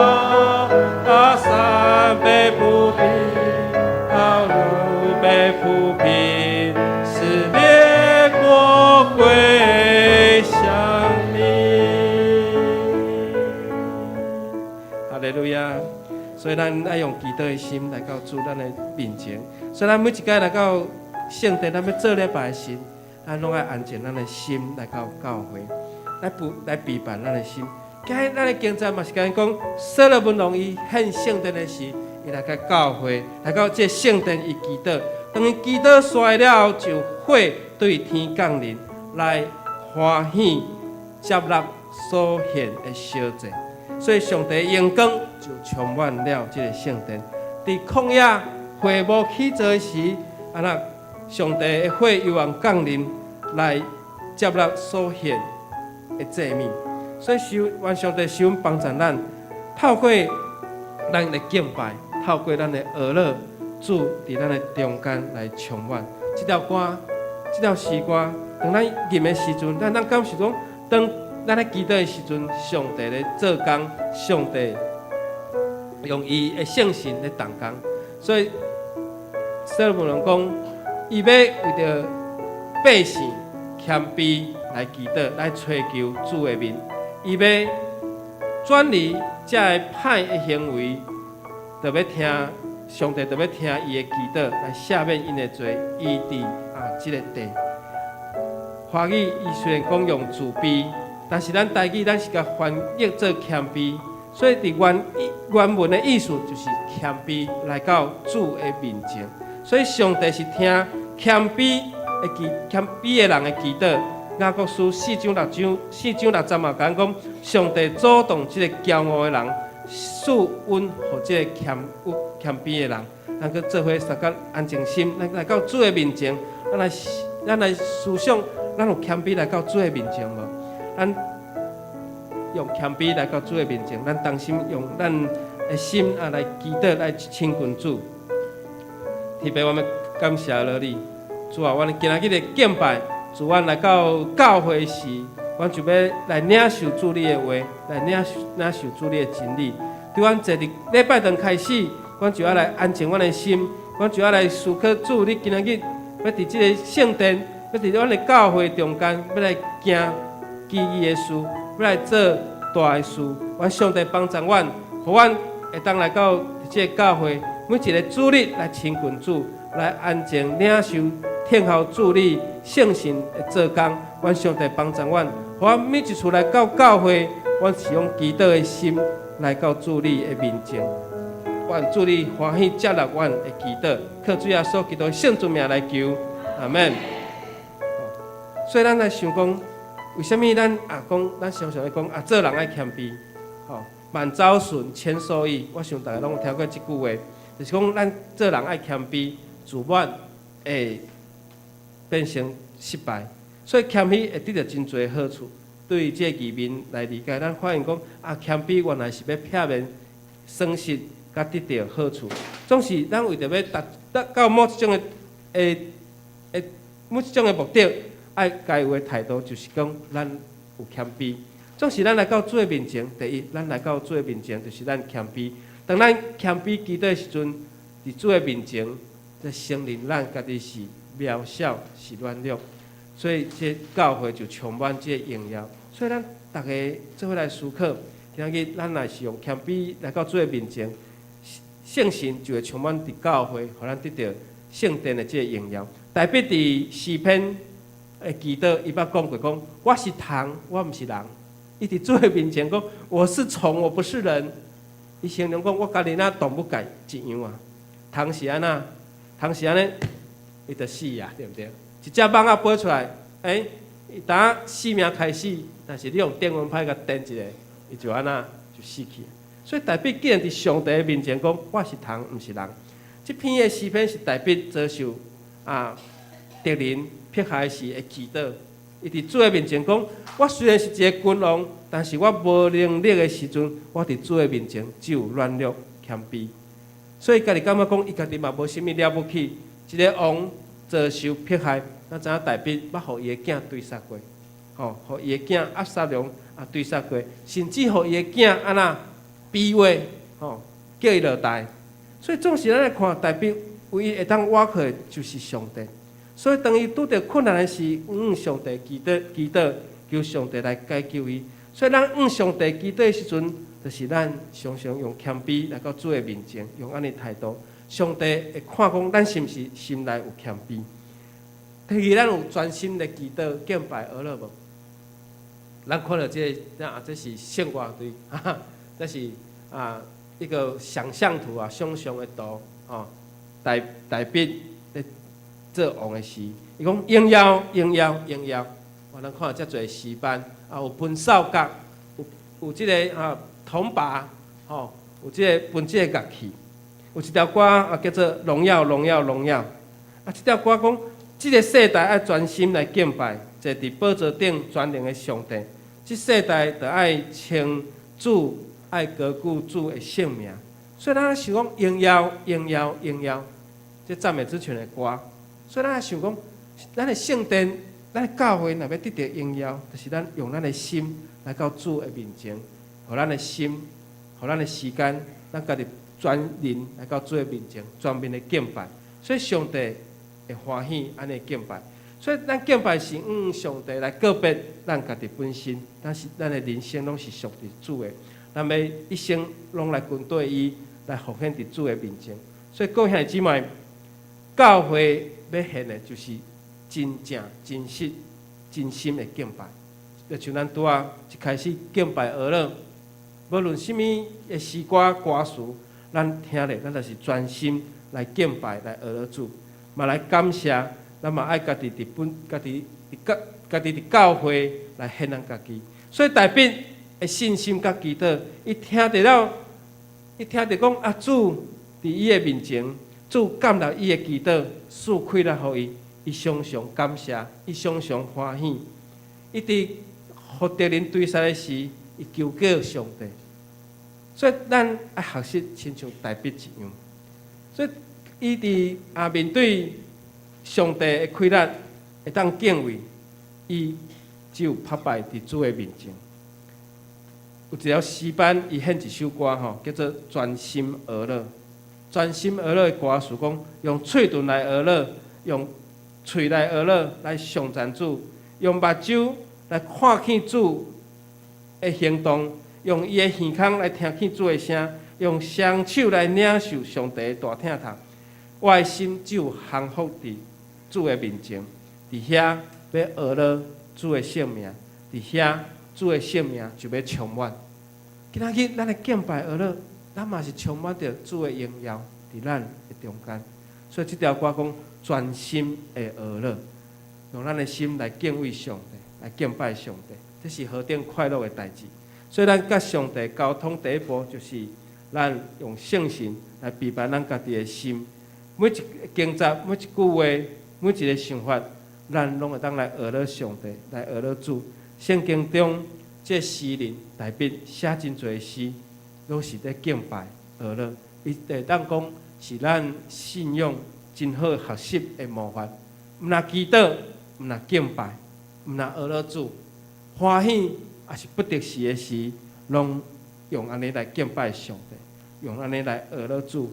Speaker 4: 大山被鋪平，道路被鋪平，使列國歸向你。哈利路亞！所以咱愛用祈禱的心來到主咱的面前。所以咱每一擺來到聖殿，咱欲做禮拜時，咱攏愛安靜咱的心來到教會，來備來備辦咱的心。今日咱的經節嘛是共咱講，所羅門王伊獻聖殿的時，伊來到教會，來到這聖殿伊祈禱。當伊祈禱煞了後，就火對天降臨，來歡喜接納所獻的燒祭。所以上帝榮光就充滿了這個聖殿。佇曠野會幕起造的時，啊若上帝的火又往降臨來接納所獻的祭物。所以求願上帝賜恩幫助咱，透過咱的敬拜，透過咱的哀禱，主佇咱的中間來充滿。這條歌，這條詩歌，當咱吟的時陣，咱感受講，當咱咧祈禱的時陣，上帝咧做工，上帝用伊的聖神咧動工。所以，所羅門王講，伊欲為著百姓謙卑來祈禱，來揣求主的面。伊欲轉離這个歹的行為，就欲聽上帝，就欲聽伊的祈禱，來赦免𪜶的罪，醫治啊這个地。華語伊雖然講用自卑，但是咱台語咱是共翻譯做謙卑，所以佇原文的意思就是謙卑來到主的面前。所以上帝是聽謙卑的祈謙卑的人的祈禱。雅各書四章六章四章六節嘛，講講上帝阻擋這个驕傲的人，賜恩予這个謙謙卑的人。咱閣做伙相佮安靜心，來來到主的面前，咱來思想，咱有謙卑來到主的面前無？咱用謙卑來到主的面前，咱同心用咱的心啊來祈禱，來親近主。天父，我們感謝了你，主啊，阮今仔日的敬拜，自阮來到教會時，阮就欲來領受主你的話，來領受主你的真理。對阮坐佇禮拜堂開始，阮就愛來安靜阮的心，阮就愛來思考主你今仔日欲佇這個聖殿，欲佇阮的教會中間，欲來行奇異的事，欲來做大的事。願上帝幫助阮，予阮會當來到這個教會，每一個主日來親近主，來安靜領受聽候主你聖神的做工。願上帝幫助阮，予阮每一次來到教會，阮是用祈禱的心來到主你的面前。願主你歡喜接納阮的祈禱，靠主耶穌基督聖尊名來求，阿門。所以咱來想講，為啥物咱啊講，咱常常咧講啊，做人愛謙卑，吼，萬遭順，千受益。我想大家攏有聽過這句話，就是講咱做人愛謙卑，自滿會變成失敗。所以謙虛會得著真濟好處。對於這個義面來理解，咱發現講啊，謙卑原來是欲避免損失，佮得著好處。總是咱為著欲達達到某一種的目的，愛該有的態度就是講，咱有謙卑。總是咱來到主的面前，第一，咱來到主的面前就是咱謙卑。當咱謙卑祈禱的時陣，佇主的面前，這承認咱家己是渺小、是軟弱，所以這教會就充滿這個榮耀。所以咱逐家做伙來思考，今仔日咱若是用謙卑來到主的面前，聖神就會充滿佇教會，予咱得著聖殿的這個榮耀。大衛佇詩篇的祈禱，伊捌講過講：我是蟲，我毋是人。伊佇主的面前講：我是蟲，我不是人。伊形容講：我家己若動物界一樣啊。蟲是按怎？蟲是按呢，伊就死啊，對毋對？一隻蠓仔飛出來，欸，伊當生命開始，但是你用電蚊拍共電一下，伊就按怎就死去。所以大衛竟然佇上帝的面前講：我是蟲，毋是人。這篇的詩篇是大衛遭受啊敵人迫害時的祈禱。伊佇主的面前講：我雖然是一個君王，但是我無能力的時陣，我佇主的面前只有軟弱謙卑。所以家己感覺講，伊家己嘛無啥物了不起。一個王遭受迫害，咱知影大衛捌予伊的囝追殺過，吼，予伊的囝押沙龍啊追殺過，甚至予伊的囝按怎逼迫，吼，叫伊落台。所以總是咱來看，大衛唯一會當倚靠的就是上帝。所以當伊拄著困難的時，向上帝祈禱，祈禱求上帝來解救伊。所以咱向上帝祈禱的時陣，就是咱常常用謙卑來到主的面前，用按呢態度，上帝會看講咱是毋是心內有謙卑。第二，咱有專心的祈禱敬拜阿樂無？咱看著這個，啊，這是聖樂隊，這是啊一個想象圖啊，想象的圖，吼，大衛咧做王的時，伊講榮耀榮耀榮耀，我咱看遮濟詩班，啊有噴掃角，有這個啊銅鈸，吼，有這個分這個樂器，有一條歌啊叫做榮耀榮耀榮耀，啊這條歌講，這個世代愛專心來敬拜，坐佇寶座頂全能的上帝。這世代著愛稱主，愛高舉主的聖名。所以咱想講榮耀榮耀榮耀，這讚美之泉的歌。所以咱想講，咱的聖殿，咱的教會若欲得著榮耀，就是咱用咱的心來到主的面前，予咱的心，予咱的時間，咱家己專人來到主的面前，全面的敬拜。所以上帝會歡喜按呢敬拜。所以咱敬拜是向上帝來告別咱家己本身，但是咱的人生攏是屬佇主的，咱欲一生攏來跟綴伊，來奉獻佇主的面前。所以各位兄弟姊妹，教會欲獻的就是真正、真實、真心的敬拜。就像咱拄仔一開始敬拜阿樂，無論啥物的詩歌歌詞，咱聽咧，咱就是專心來敬拜來阿樂主，嘛來感謝。咱嘛愛家己佇本，家己佇教，家己佇教會來獻咱家己。所以大衛的信心佮祈禱，伊聽著了，伊聽著講啊，主佇伊的面前，主感納伊的祈禱，賜氣力予伊，伊常常感謝，伊常常歡喜。伊佇予敵人追殺的時，伊求告上帝。所以咱愛學習親像大衛一樣。所以伊佇面對上帝的氣力會當敬畏，伊只有拍敗佇主的面前。有一條詩班，伊獻一首歌吼，叫做《專心訛樂》。專心訛樂的歌詞講，用喙唇來訛樂，用喙來訛樂來頌讚主，用目睭來看見主的行動，用伊的耳孔來聽見主的聲，用雙手來領受上帝的大疼痛。我的心只有降服佇主的面前，佇遐欲訛樂主的聖名，佇遐主的聖名就欲充滿。今仔日咱來敬拜訛樂，咱嘛是充滿著主的榮耀佇咱的中間。所以這條歌講專心的訛樂，用咱的心來敬畏上帝，來敬拜上帝，這是何等快樂的代誌。所以咱佮上帝溝通第一步，就是咱用聖神來備辦咱家己的心。每一經節、每一句話、每一个想法，咱攏會當來訛樂上帝，來訛樂主。聖經中，這詩人大衛寫真濟詩，攏是咧敬拜訛樂。伊會當講是咱信仰真好學習的模範。毋若祈禱，毋若敬拜，毋若訛樂主，歡喜抑是不得時的時，攏用按呢來敬拜上帝，用按呢來訛樂主。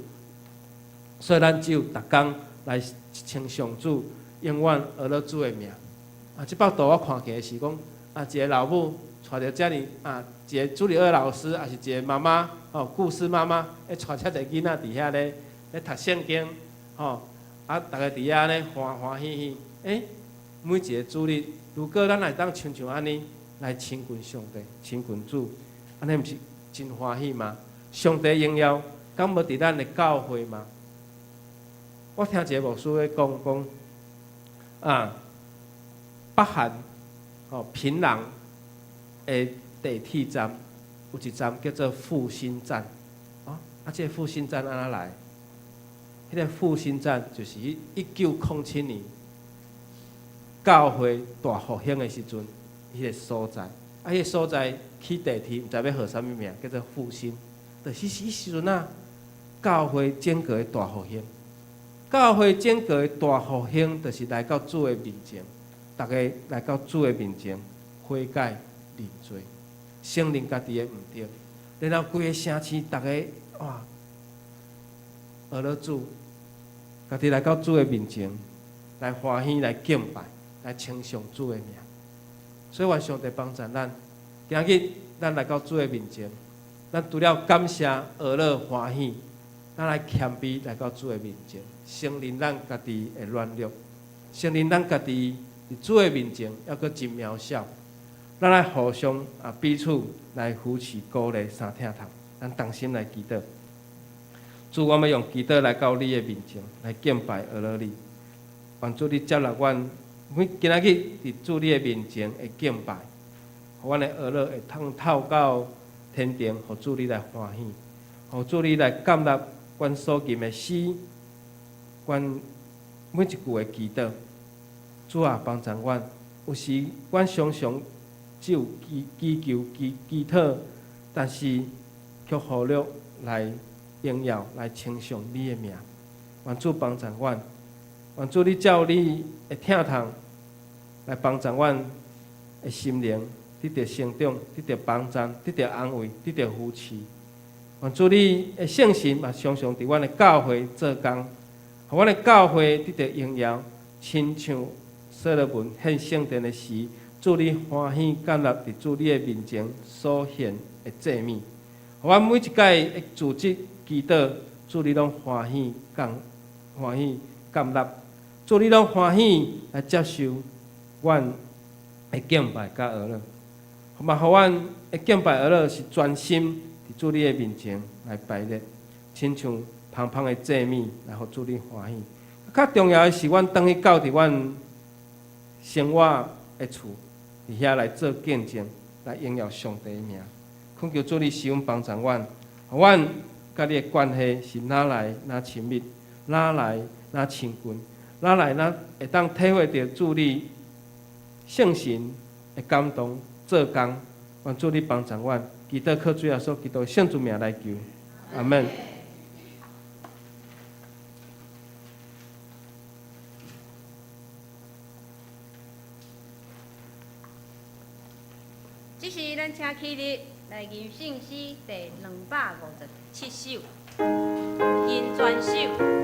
Speaker 4: 所以咱只有逐工來稱頌主，永遠訛樂主的名。這幅圖我看見的是講，一个老母帶著遮爾一个主日學老師，抑是一个媽媽，故事媽媽，咧帶遮濟囡仔佇遐咧讀聖經，吼，逐家佇遐咧歡歡喜喜。每一个主日，如果咱會當親像按呢來親近上帝、親近主，按呢毋是真歡喜嗎？上帝榮耀敢無佇咱的教會嗎？我聽一个牧師咧講講，北韓平壤的地鐵站有一站叫做復興站，這个復興站按怎來？彼个復興站就是1907年教會大復興的時陣，彼个所在。彼个所在起地鐵，毋知欲號啥物名，叫做復興。就是彼時陣啊，教會整個的大復興。教會整個的大復興，就是來到主的面前，逐家來到主的面前悔改認罪，承認家己的毋對，然後規个城市逐家哇，訛樂主，家己來到主的面前，來歡喜來敬拜，來稱頌主的名。所以願上帝幫助咱，今日咱來到主的面前，咱除了感謝、訛樂、歡喜，咱來謙卑來到主的面前，承認咱家己的軟弱，承認咱家己佇主的面前猶閣真渺小。咱來互相彼此來扶持、鼓勵、相疼痛。咱同心來祈禱。主，我們用祈禱來到你的面前，來敬拜訛樂你。願主你接納阮，每今仔日佇主你的面前的敬拜，予阮的訛樂會通透到天庭，予主你來歡喜，予主你來感納阮所吟的詩，阮每一句的祈禱。主啊，幫助阮。有時阮常常只有祈祈求、祈祈禱，但是卻忽略來榮耀、來稱頌你的名。願主幫助阮，願主你照你的疼痛來幫助阮的心靈，得著成長，得著幫助，得著安慰，得著扶持。願主你的聖神嘛，常常佇阮的教會做工，予阮的教會得著榮耀，親像所羅門獻聖殿的時，主你歡喜感納佇主你的面前所獻的祭物。予阮每一擺的組織祈禱，主你攏歡喜感歡喜感納，主你攏歡喜來接受阮的敬拜佮訛樂，嘛予阮的敬拜訛樂是專心佇主你的面前來擺列，親像芳芳的祭物來予主你歡喜。較重要的是，阮轉去到佇阮生活的厝，佇遐來做見證，來榮耀上帝的名。懇求主你施恩幫助阮，予阮佮你的關係是愈來愈親密，愈來愈親近，愈來愈會當體會著主你聖神的感動做工。愿主你幫助阮，祈禱靠主耶穌基督聖主名來求，阿門。
Speaker 3: 這時，咱請起立來吟聖詩第257首，吟全首。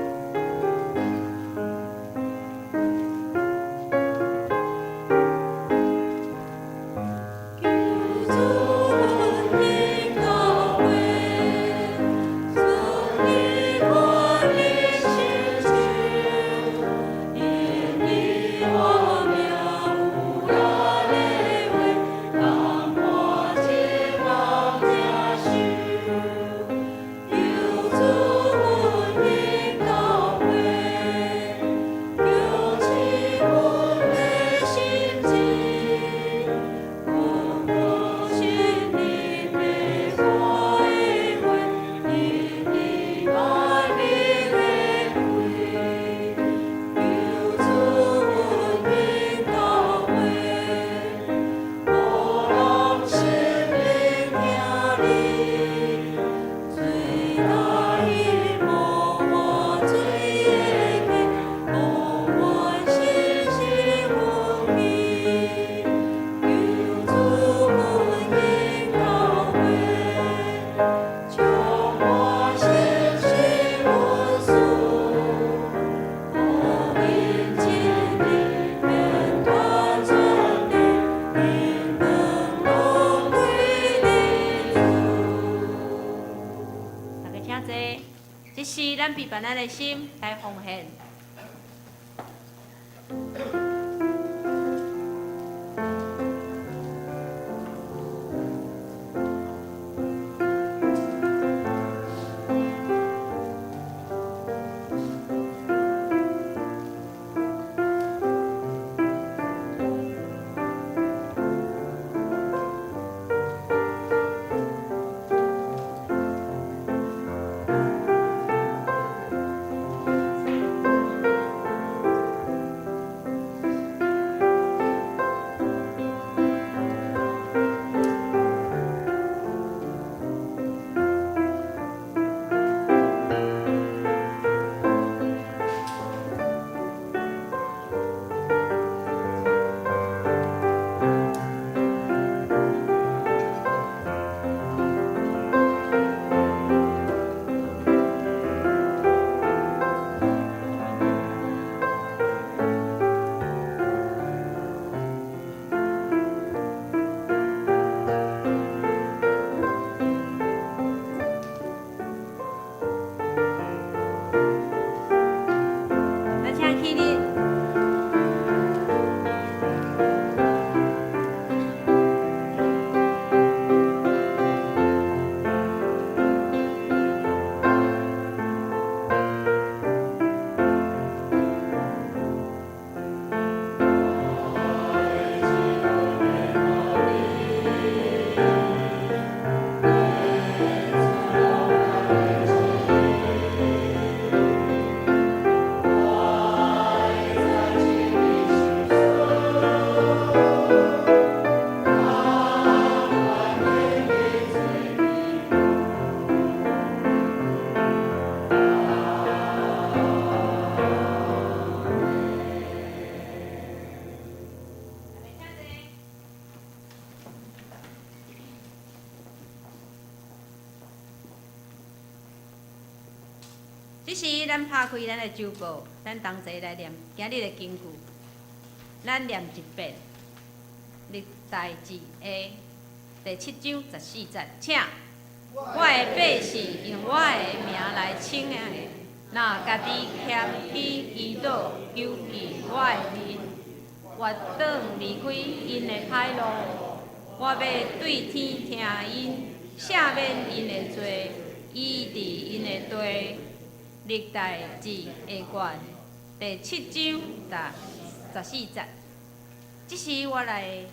Speaker 3: 咱備辦咱的心來奉獻。咱請起立。這時，咱拍開咱的周報，咱同齊來念今日的經句。咱念一遍，歷代志下第7章14節，請。我的百姓用我的名來稱的，若家己謙虛祈禱，求見我的面，越轉離開𪜶的歹路，我欲對天聽𪜶，赦免𪜶的罪，醫治𪜶的地。歷代志下卷第7章14節。這時我來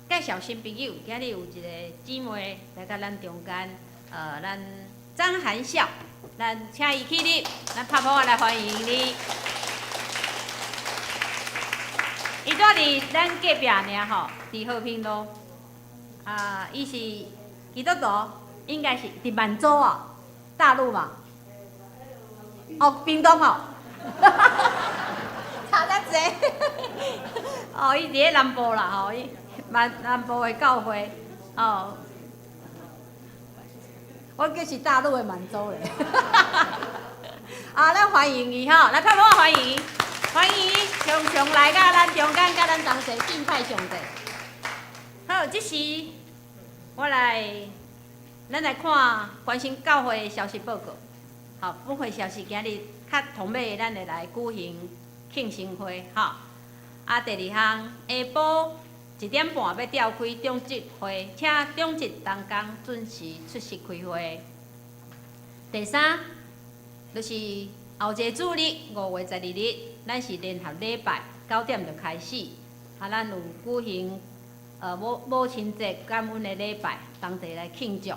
Speaker 3: 介紹新朋友，今日有一個姊妹來到咱中間，咱張涵孝，咱請伊起立，咱拍鼓來歡迎你。伊住佇咱隔壁爾吼，佇和平路，啊，伊是基督徒，應該是佇滿洲啊，大陸嘛。哦，屏東哦。差遮濟。哦，伊佇咧南部啦，吼，伊南南部的教會，哦。我叫是大陸的滿洲咧。啊，咱歡迎伊吼，來拍鼓歡迎伊，歡迎伊常常來佮咱中間，佮咱同齊敬拜上帝。好，這時我來，咱來看關心教會的消息報告。好，本會消息今日較頭尾，咱會來舉行慶生會，吼。啊，第二項，下晡1點半欲召開長執會，請長執同工準時出席開會。第三，就是後一个主日5月12日，咱是聯合禮拜9點就開始，啊，咱有舉行母母親節感恩的禮拜，同齊來慶祝。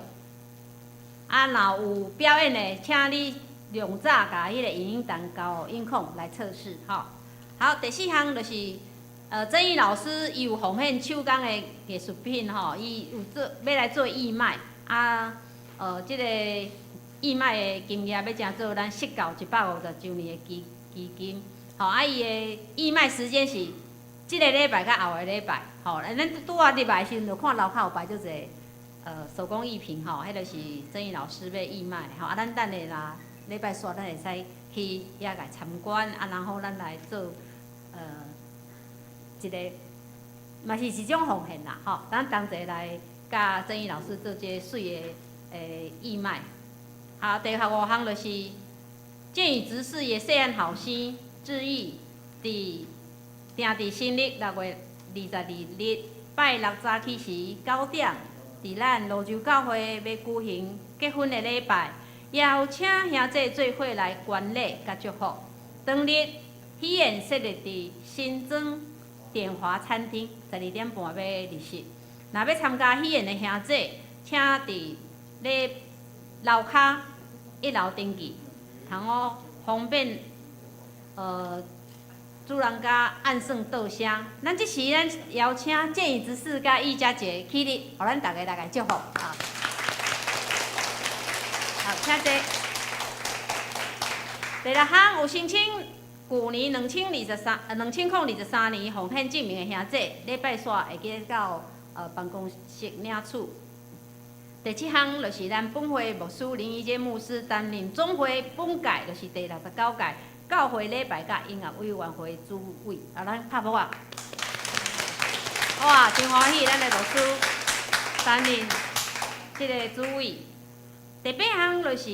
Speaker 3: 啊，若有表演的，請你量早共彼个影音單交音控來測試，吼。好，第四項就是曾義老師伊有奉獻手工的藝術品，吼，伊有做欲來做義賣，啊，這个義賣的金額欲成做咱釋教150週年的基基金，吼，啊，伊的義賣時間是這个禮拜佮後个禮拜，吼，咱拄仔入來的時陣就看樓跤有擺足濟手工藝品，吼，彼就是曾義老師欲義賣，吼，啊，咱等下啦，禮拜煞咱會使去遐共參觀，啊，然後咱來做一个嘛是一種奉獻啦，吼，咱同齊來佮曾義老師做這个媠的義賣。好，第五項就是建宇執事的細漢後生志毅，佇定佇新曆6月22日拜六早起時9點，佇咱蘆洲教會欲舉行結婚的禮拜，邀請兄弟做伙來觀禮佮祝福。當日喜宴設立佇新莊典華餐廳，12點半欲入席。若欲參加喜宴的兄弟，請佇咧樓跤一樓登記，通好方便主人家按算到聲。咱這時咱邀請建宇執事佮玉佳姐起立，予咱逐家來共祝福啊！好，請坐。第六項有申請舊年2023年奉獻證明的兄弟，禮拜煞會記得到辦公室領取。第七項就是咱本會牧師林怡堅牧師擔任總會本屆，就是第69屆教會禮拜佮音樂委員會主委。啊，咱拍鼓啊！哇，真歡喜，咱的牧師擔任這个主委。第八項就是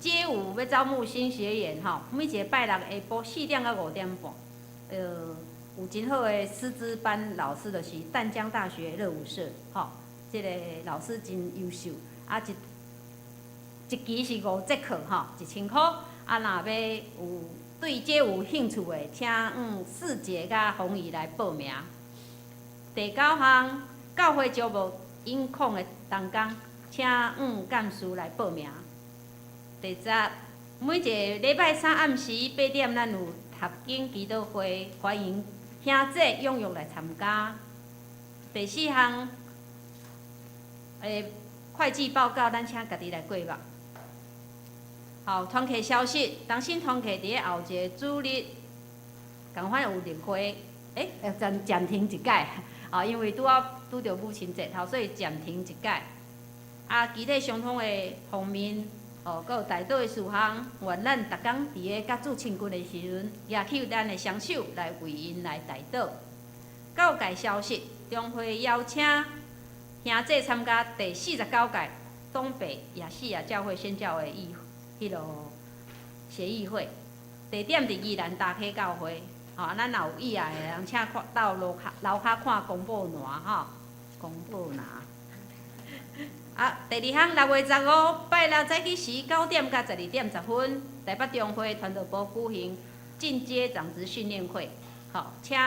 Speaker 3: 街舞欲招募新學員吼，每一个拜六下晡4點到5點半，有真好的師資班老師，就是淡江大學熱舞社，吼，這个老師真優秀，啊一一期是五節課吼，1000箍，啊若欲有對街舞興趣的，請四杰佮紅怡來報名。第九項，教會招募音控的同工，請幹事來報名。第十，每一个禮拜三暗時8點，咱有讀經祈禱會，歡迎兄弟踴躍來參加。第四項，會計報告，咱請家己來過目。好，團契消息，同心團契佇咧後一个主日，仝款有例會，暫暫停一擺，啊，因為拄仔拄著母親節，吼，所以暫停一擺。啊，其他相通的方面，哦，閣有代禱的事項，願咱逐工佇咧佮主親近的時陣，舉起咱的雙手來為𪜶來代禱。教界消息，中會邀請兄弟參加第49屆東北亞細亞教會宣教會議彼囉協議會，地點佇宜蘭大溪教會。吼，咱若有意愛的人，請看到樓跤樓跤看公布欄吼，公布欄。啊，第二項6月15拜六早起時9點到12點10分，台北中會傳道部舉行進階長執訓練會，吼，請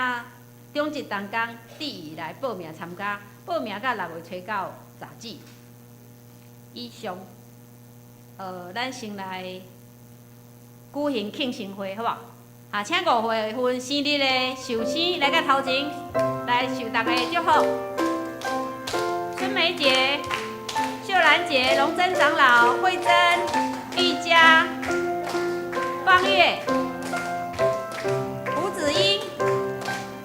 Speaker 3: 長執同工致意來報名參加，報名到6月初九截止。以上，咱先來舉行慶生會，好無？啊，請5月份生日的壽星來到頭前，來受大家的祝福。春梅。梅姐、秀蘭姐、龍珍長老、慧珍、玉佳、方月、胡子英。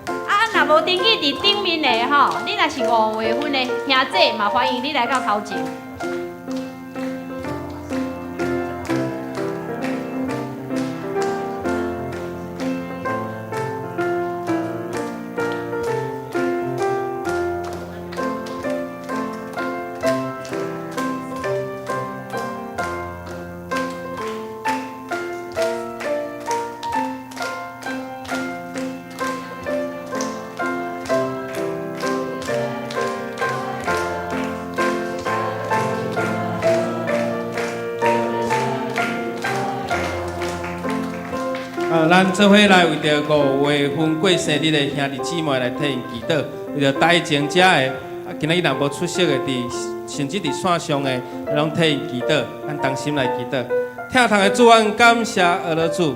Speaker 3: 啊，若無登記佇頂面的吼，你若是五月份的兄姐，嘛歡迎你來到頭前。
Speaker 4: 咱做伙來為著五月份過生日的兄弟姊妹來替𪜶祈禱，為著台前遮的，啊，今仔日若無出席的，佇甚至佇線上的，攏替𪜶祈禱，咱同心來祈禱。疼痛的主，阮感謝阿羅主，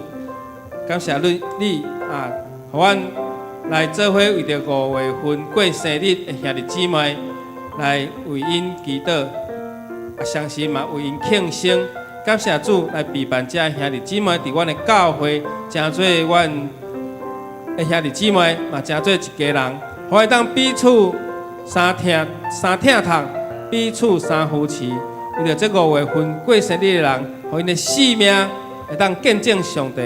Speaker 4: 感謝你，你啊，予阮來做伙為著五月份過生日的兄弟姊妹來為𪜶祈禱，啊，相信嘛為𪜶慶生。感謝主來備辦這兄弟姊妹佇阮的教會，成做阮的兄弟姊妹，嘛成做一家人，予會當彼此相疼、相疼痛，彼此相扶持。為著這五月份過生日的人，予𪜶的生命會當見證上帝，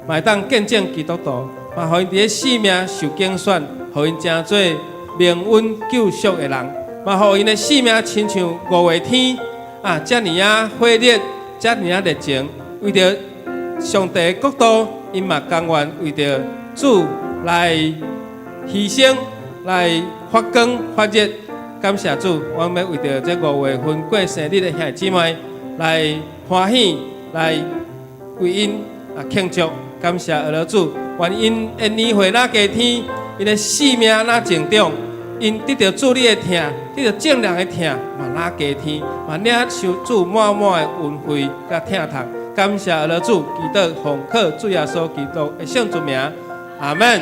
Speaker 4: 嘛會當見證基督徒，嘛予𪜶佇咧生命受揀選，予𪜶成做蒙恩救贖的人，嘛予𪜶的生命親像五月天啊，遮爾仔火熱。遮爾仔熱情，為著上帝的國度，𪜶嘛甘願為著主來犧牲、來發光發熱。感謝主，阮欲為著這五月份過生日的兄弟姊妹來歡喜，來為𪜶啊慶祝。感謝阿羅主，願𪜶的年歲若加添，𪜶的生命若增長。𪜶得著主你的疼，得著眾人的疼，嘛若加添，嘛領受主滿滿的恩惠佮疼痛。感謝阿羅主，祈禱奉靠主耶穌基督的聖主名，阿門。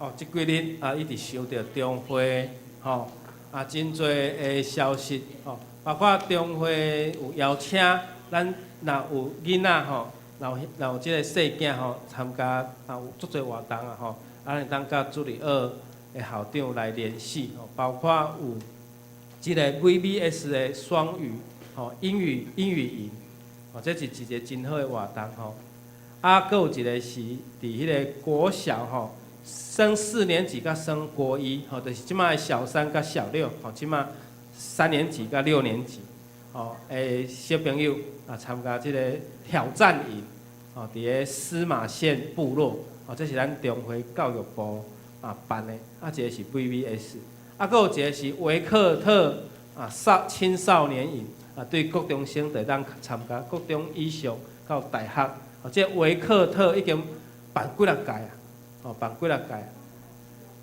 Speaker 4: 哦，這幾日啊，一直收著中會吼啊，真濟的消息吼，包括中會有邀請咱若有囡仔吼，若有這个細囝吼參加啊，有足濟活動啊吼，啊，會當佮主日學的校長來聯繫吼，包括有這个 VBS 的雙語吼英語營，吼，這是一个真好的活動吼。啊，閣有一个是佇彼个國小吼。升四年級佮升國一，吼，就是這擺小三佮小六，吼，這擺三年級佮六年級，吼，的小朋友啊參加這个挑戰營，吼，佇个司馬縣部落，吼，這是咱中會教育部啊辦的，啊，一个是 VBS，啊，閣有一个是維克特啊少青少年營，啊，對國中生就會當參加，國中以上到大學，哦，這維克特已經辦幾若屆啊。哦，辦幾若屆，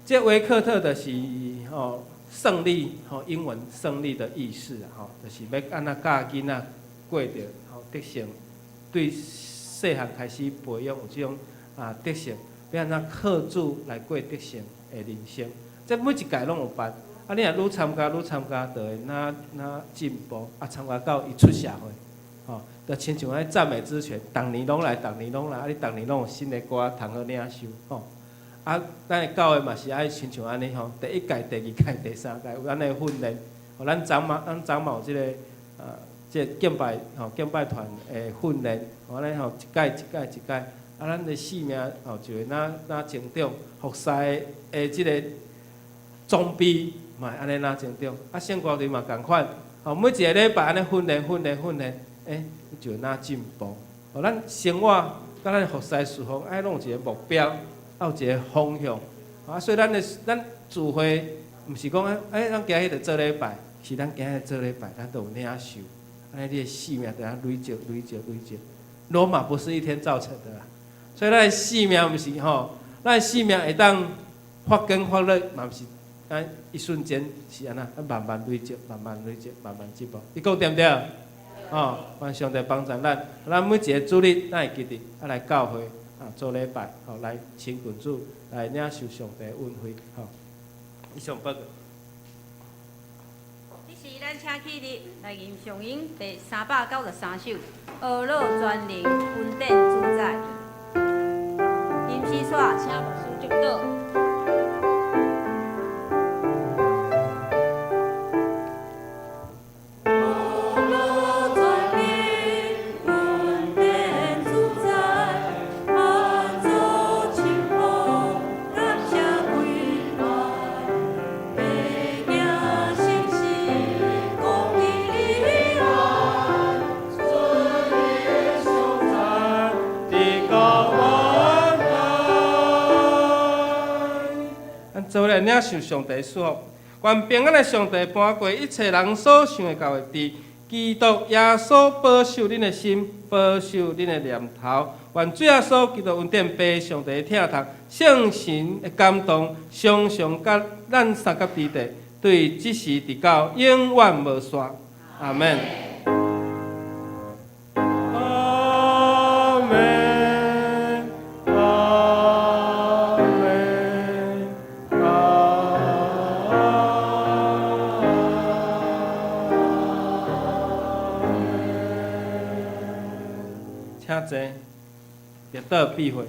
Speaker 4: 這維克特就是吼勝利，吼英文勝利的意思啊，吼，就是欲按怎教囡仔過著吼得勝，對細漢開始培養有這種啊得勝，欲按怎靠主來過得勝的人生。這每一屆攏有辦，啊，你若愈參加愈參加，就會若若進步，啊，參加到伊出社會，吼，就親像彼讚美之泉，逐年攏來，逐年攏來，啊，你逐年攏有新的歌通好領受，吼。啊，咱的教會嘛是愛親像按呢吼，第一屆、第二屆、第三屆有按呢訓練，予咱長老、咱長老這个啊，這个敬拜吼敬拜團的訓練，按呢吼一屆一屆一屆，啊，咱的生命吼就會若若成長，服侍的這个裝備嘛會按呢若成長，啊，聖歌隊嘛仝款，吼每一个禮拜按呢訓練訓練訓練，欸，就會若進步。予咱生活佮咱服侍事奉愛攏有一个目標。啊，有一个方向，啊，所以咱的咱聚會，毋是講欸，咱今日就做禮拜，是咱今日做禮拜，咱都有領受，按呢你的生命就按呢累積、累積、累積。羅馬不是一天造成的啦，所以咱的生命毋是吼，咱的生命會當發光發熱嘛毋是啊一瞬間是按怎，慢慢累積，慢慢累積，慢慢進步。你講對毋對？哦，願上帝幫助咱，咱每一个主日，咱會記得啊來教會啊做禮拜，吼來親近主，來領受上帝恩惠，吼。以上報告。
Speaker 3: 這時咱請起立來吟誦詠第393首《阿樂全能恩典主宰》。林思雪，請牧師祝禱。
Speaker 4: 做來領受上帝祝福，願平安的上帝搬過一切人所想會到的，佇基督耶穌保守恁的心，保守恁的念頭。願主耶穌基督恩典、父上帝的疼痛、聖神的感動，常常佮咱相佮佇佇，對這時直到永遠無煞。阿們。阿們，阿們，阿們。請坐，祈禱閉會。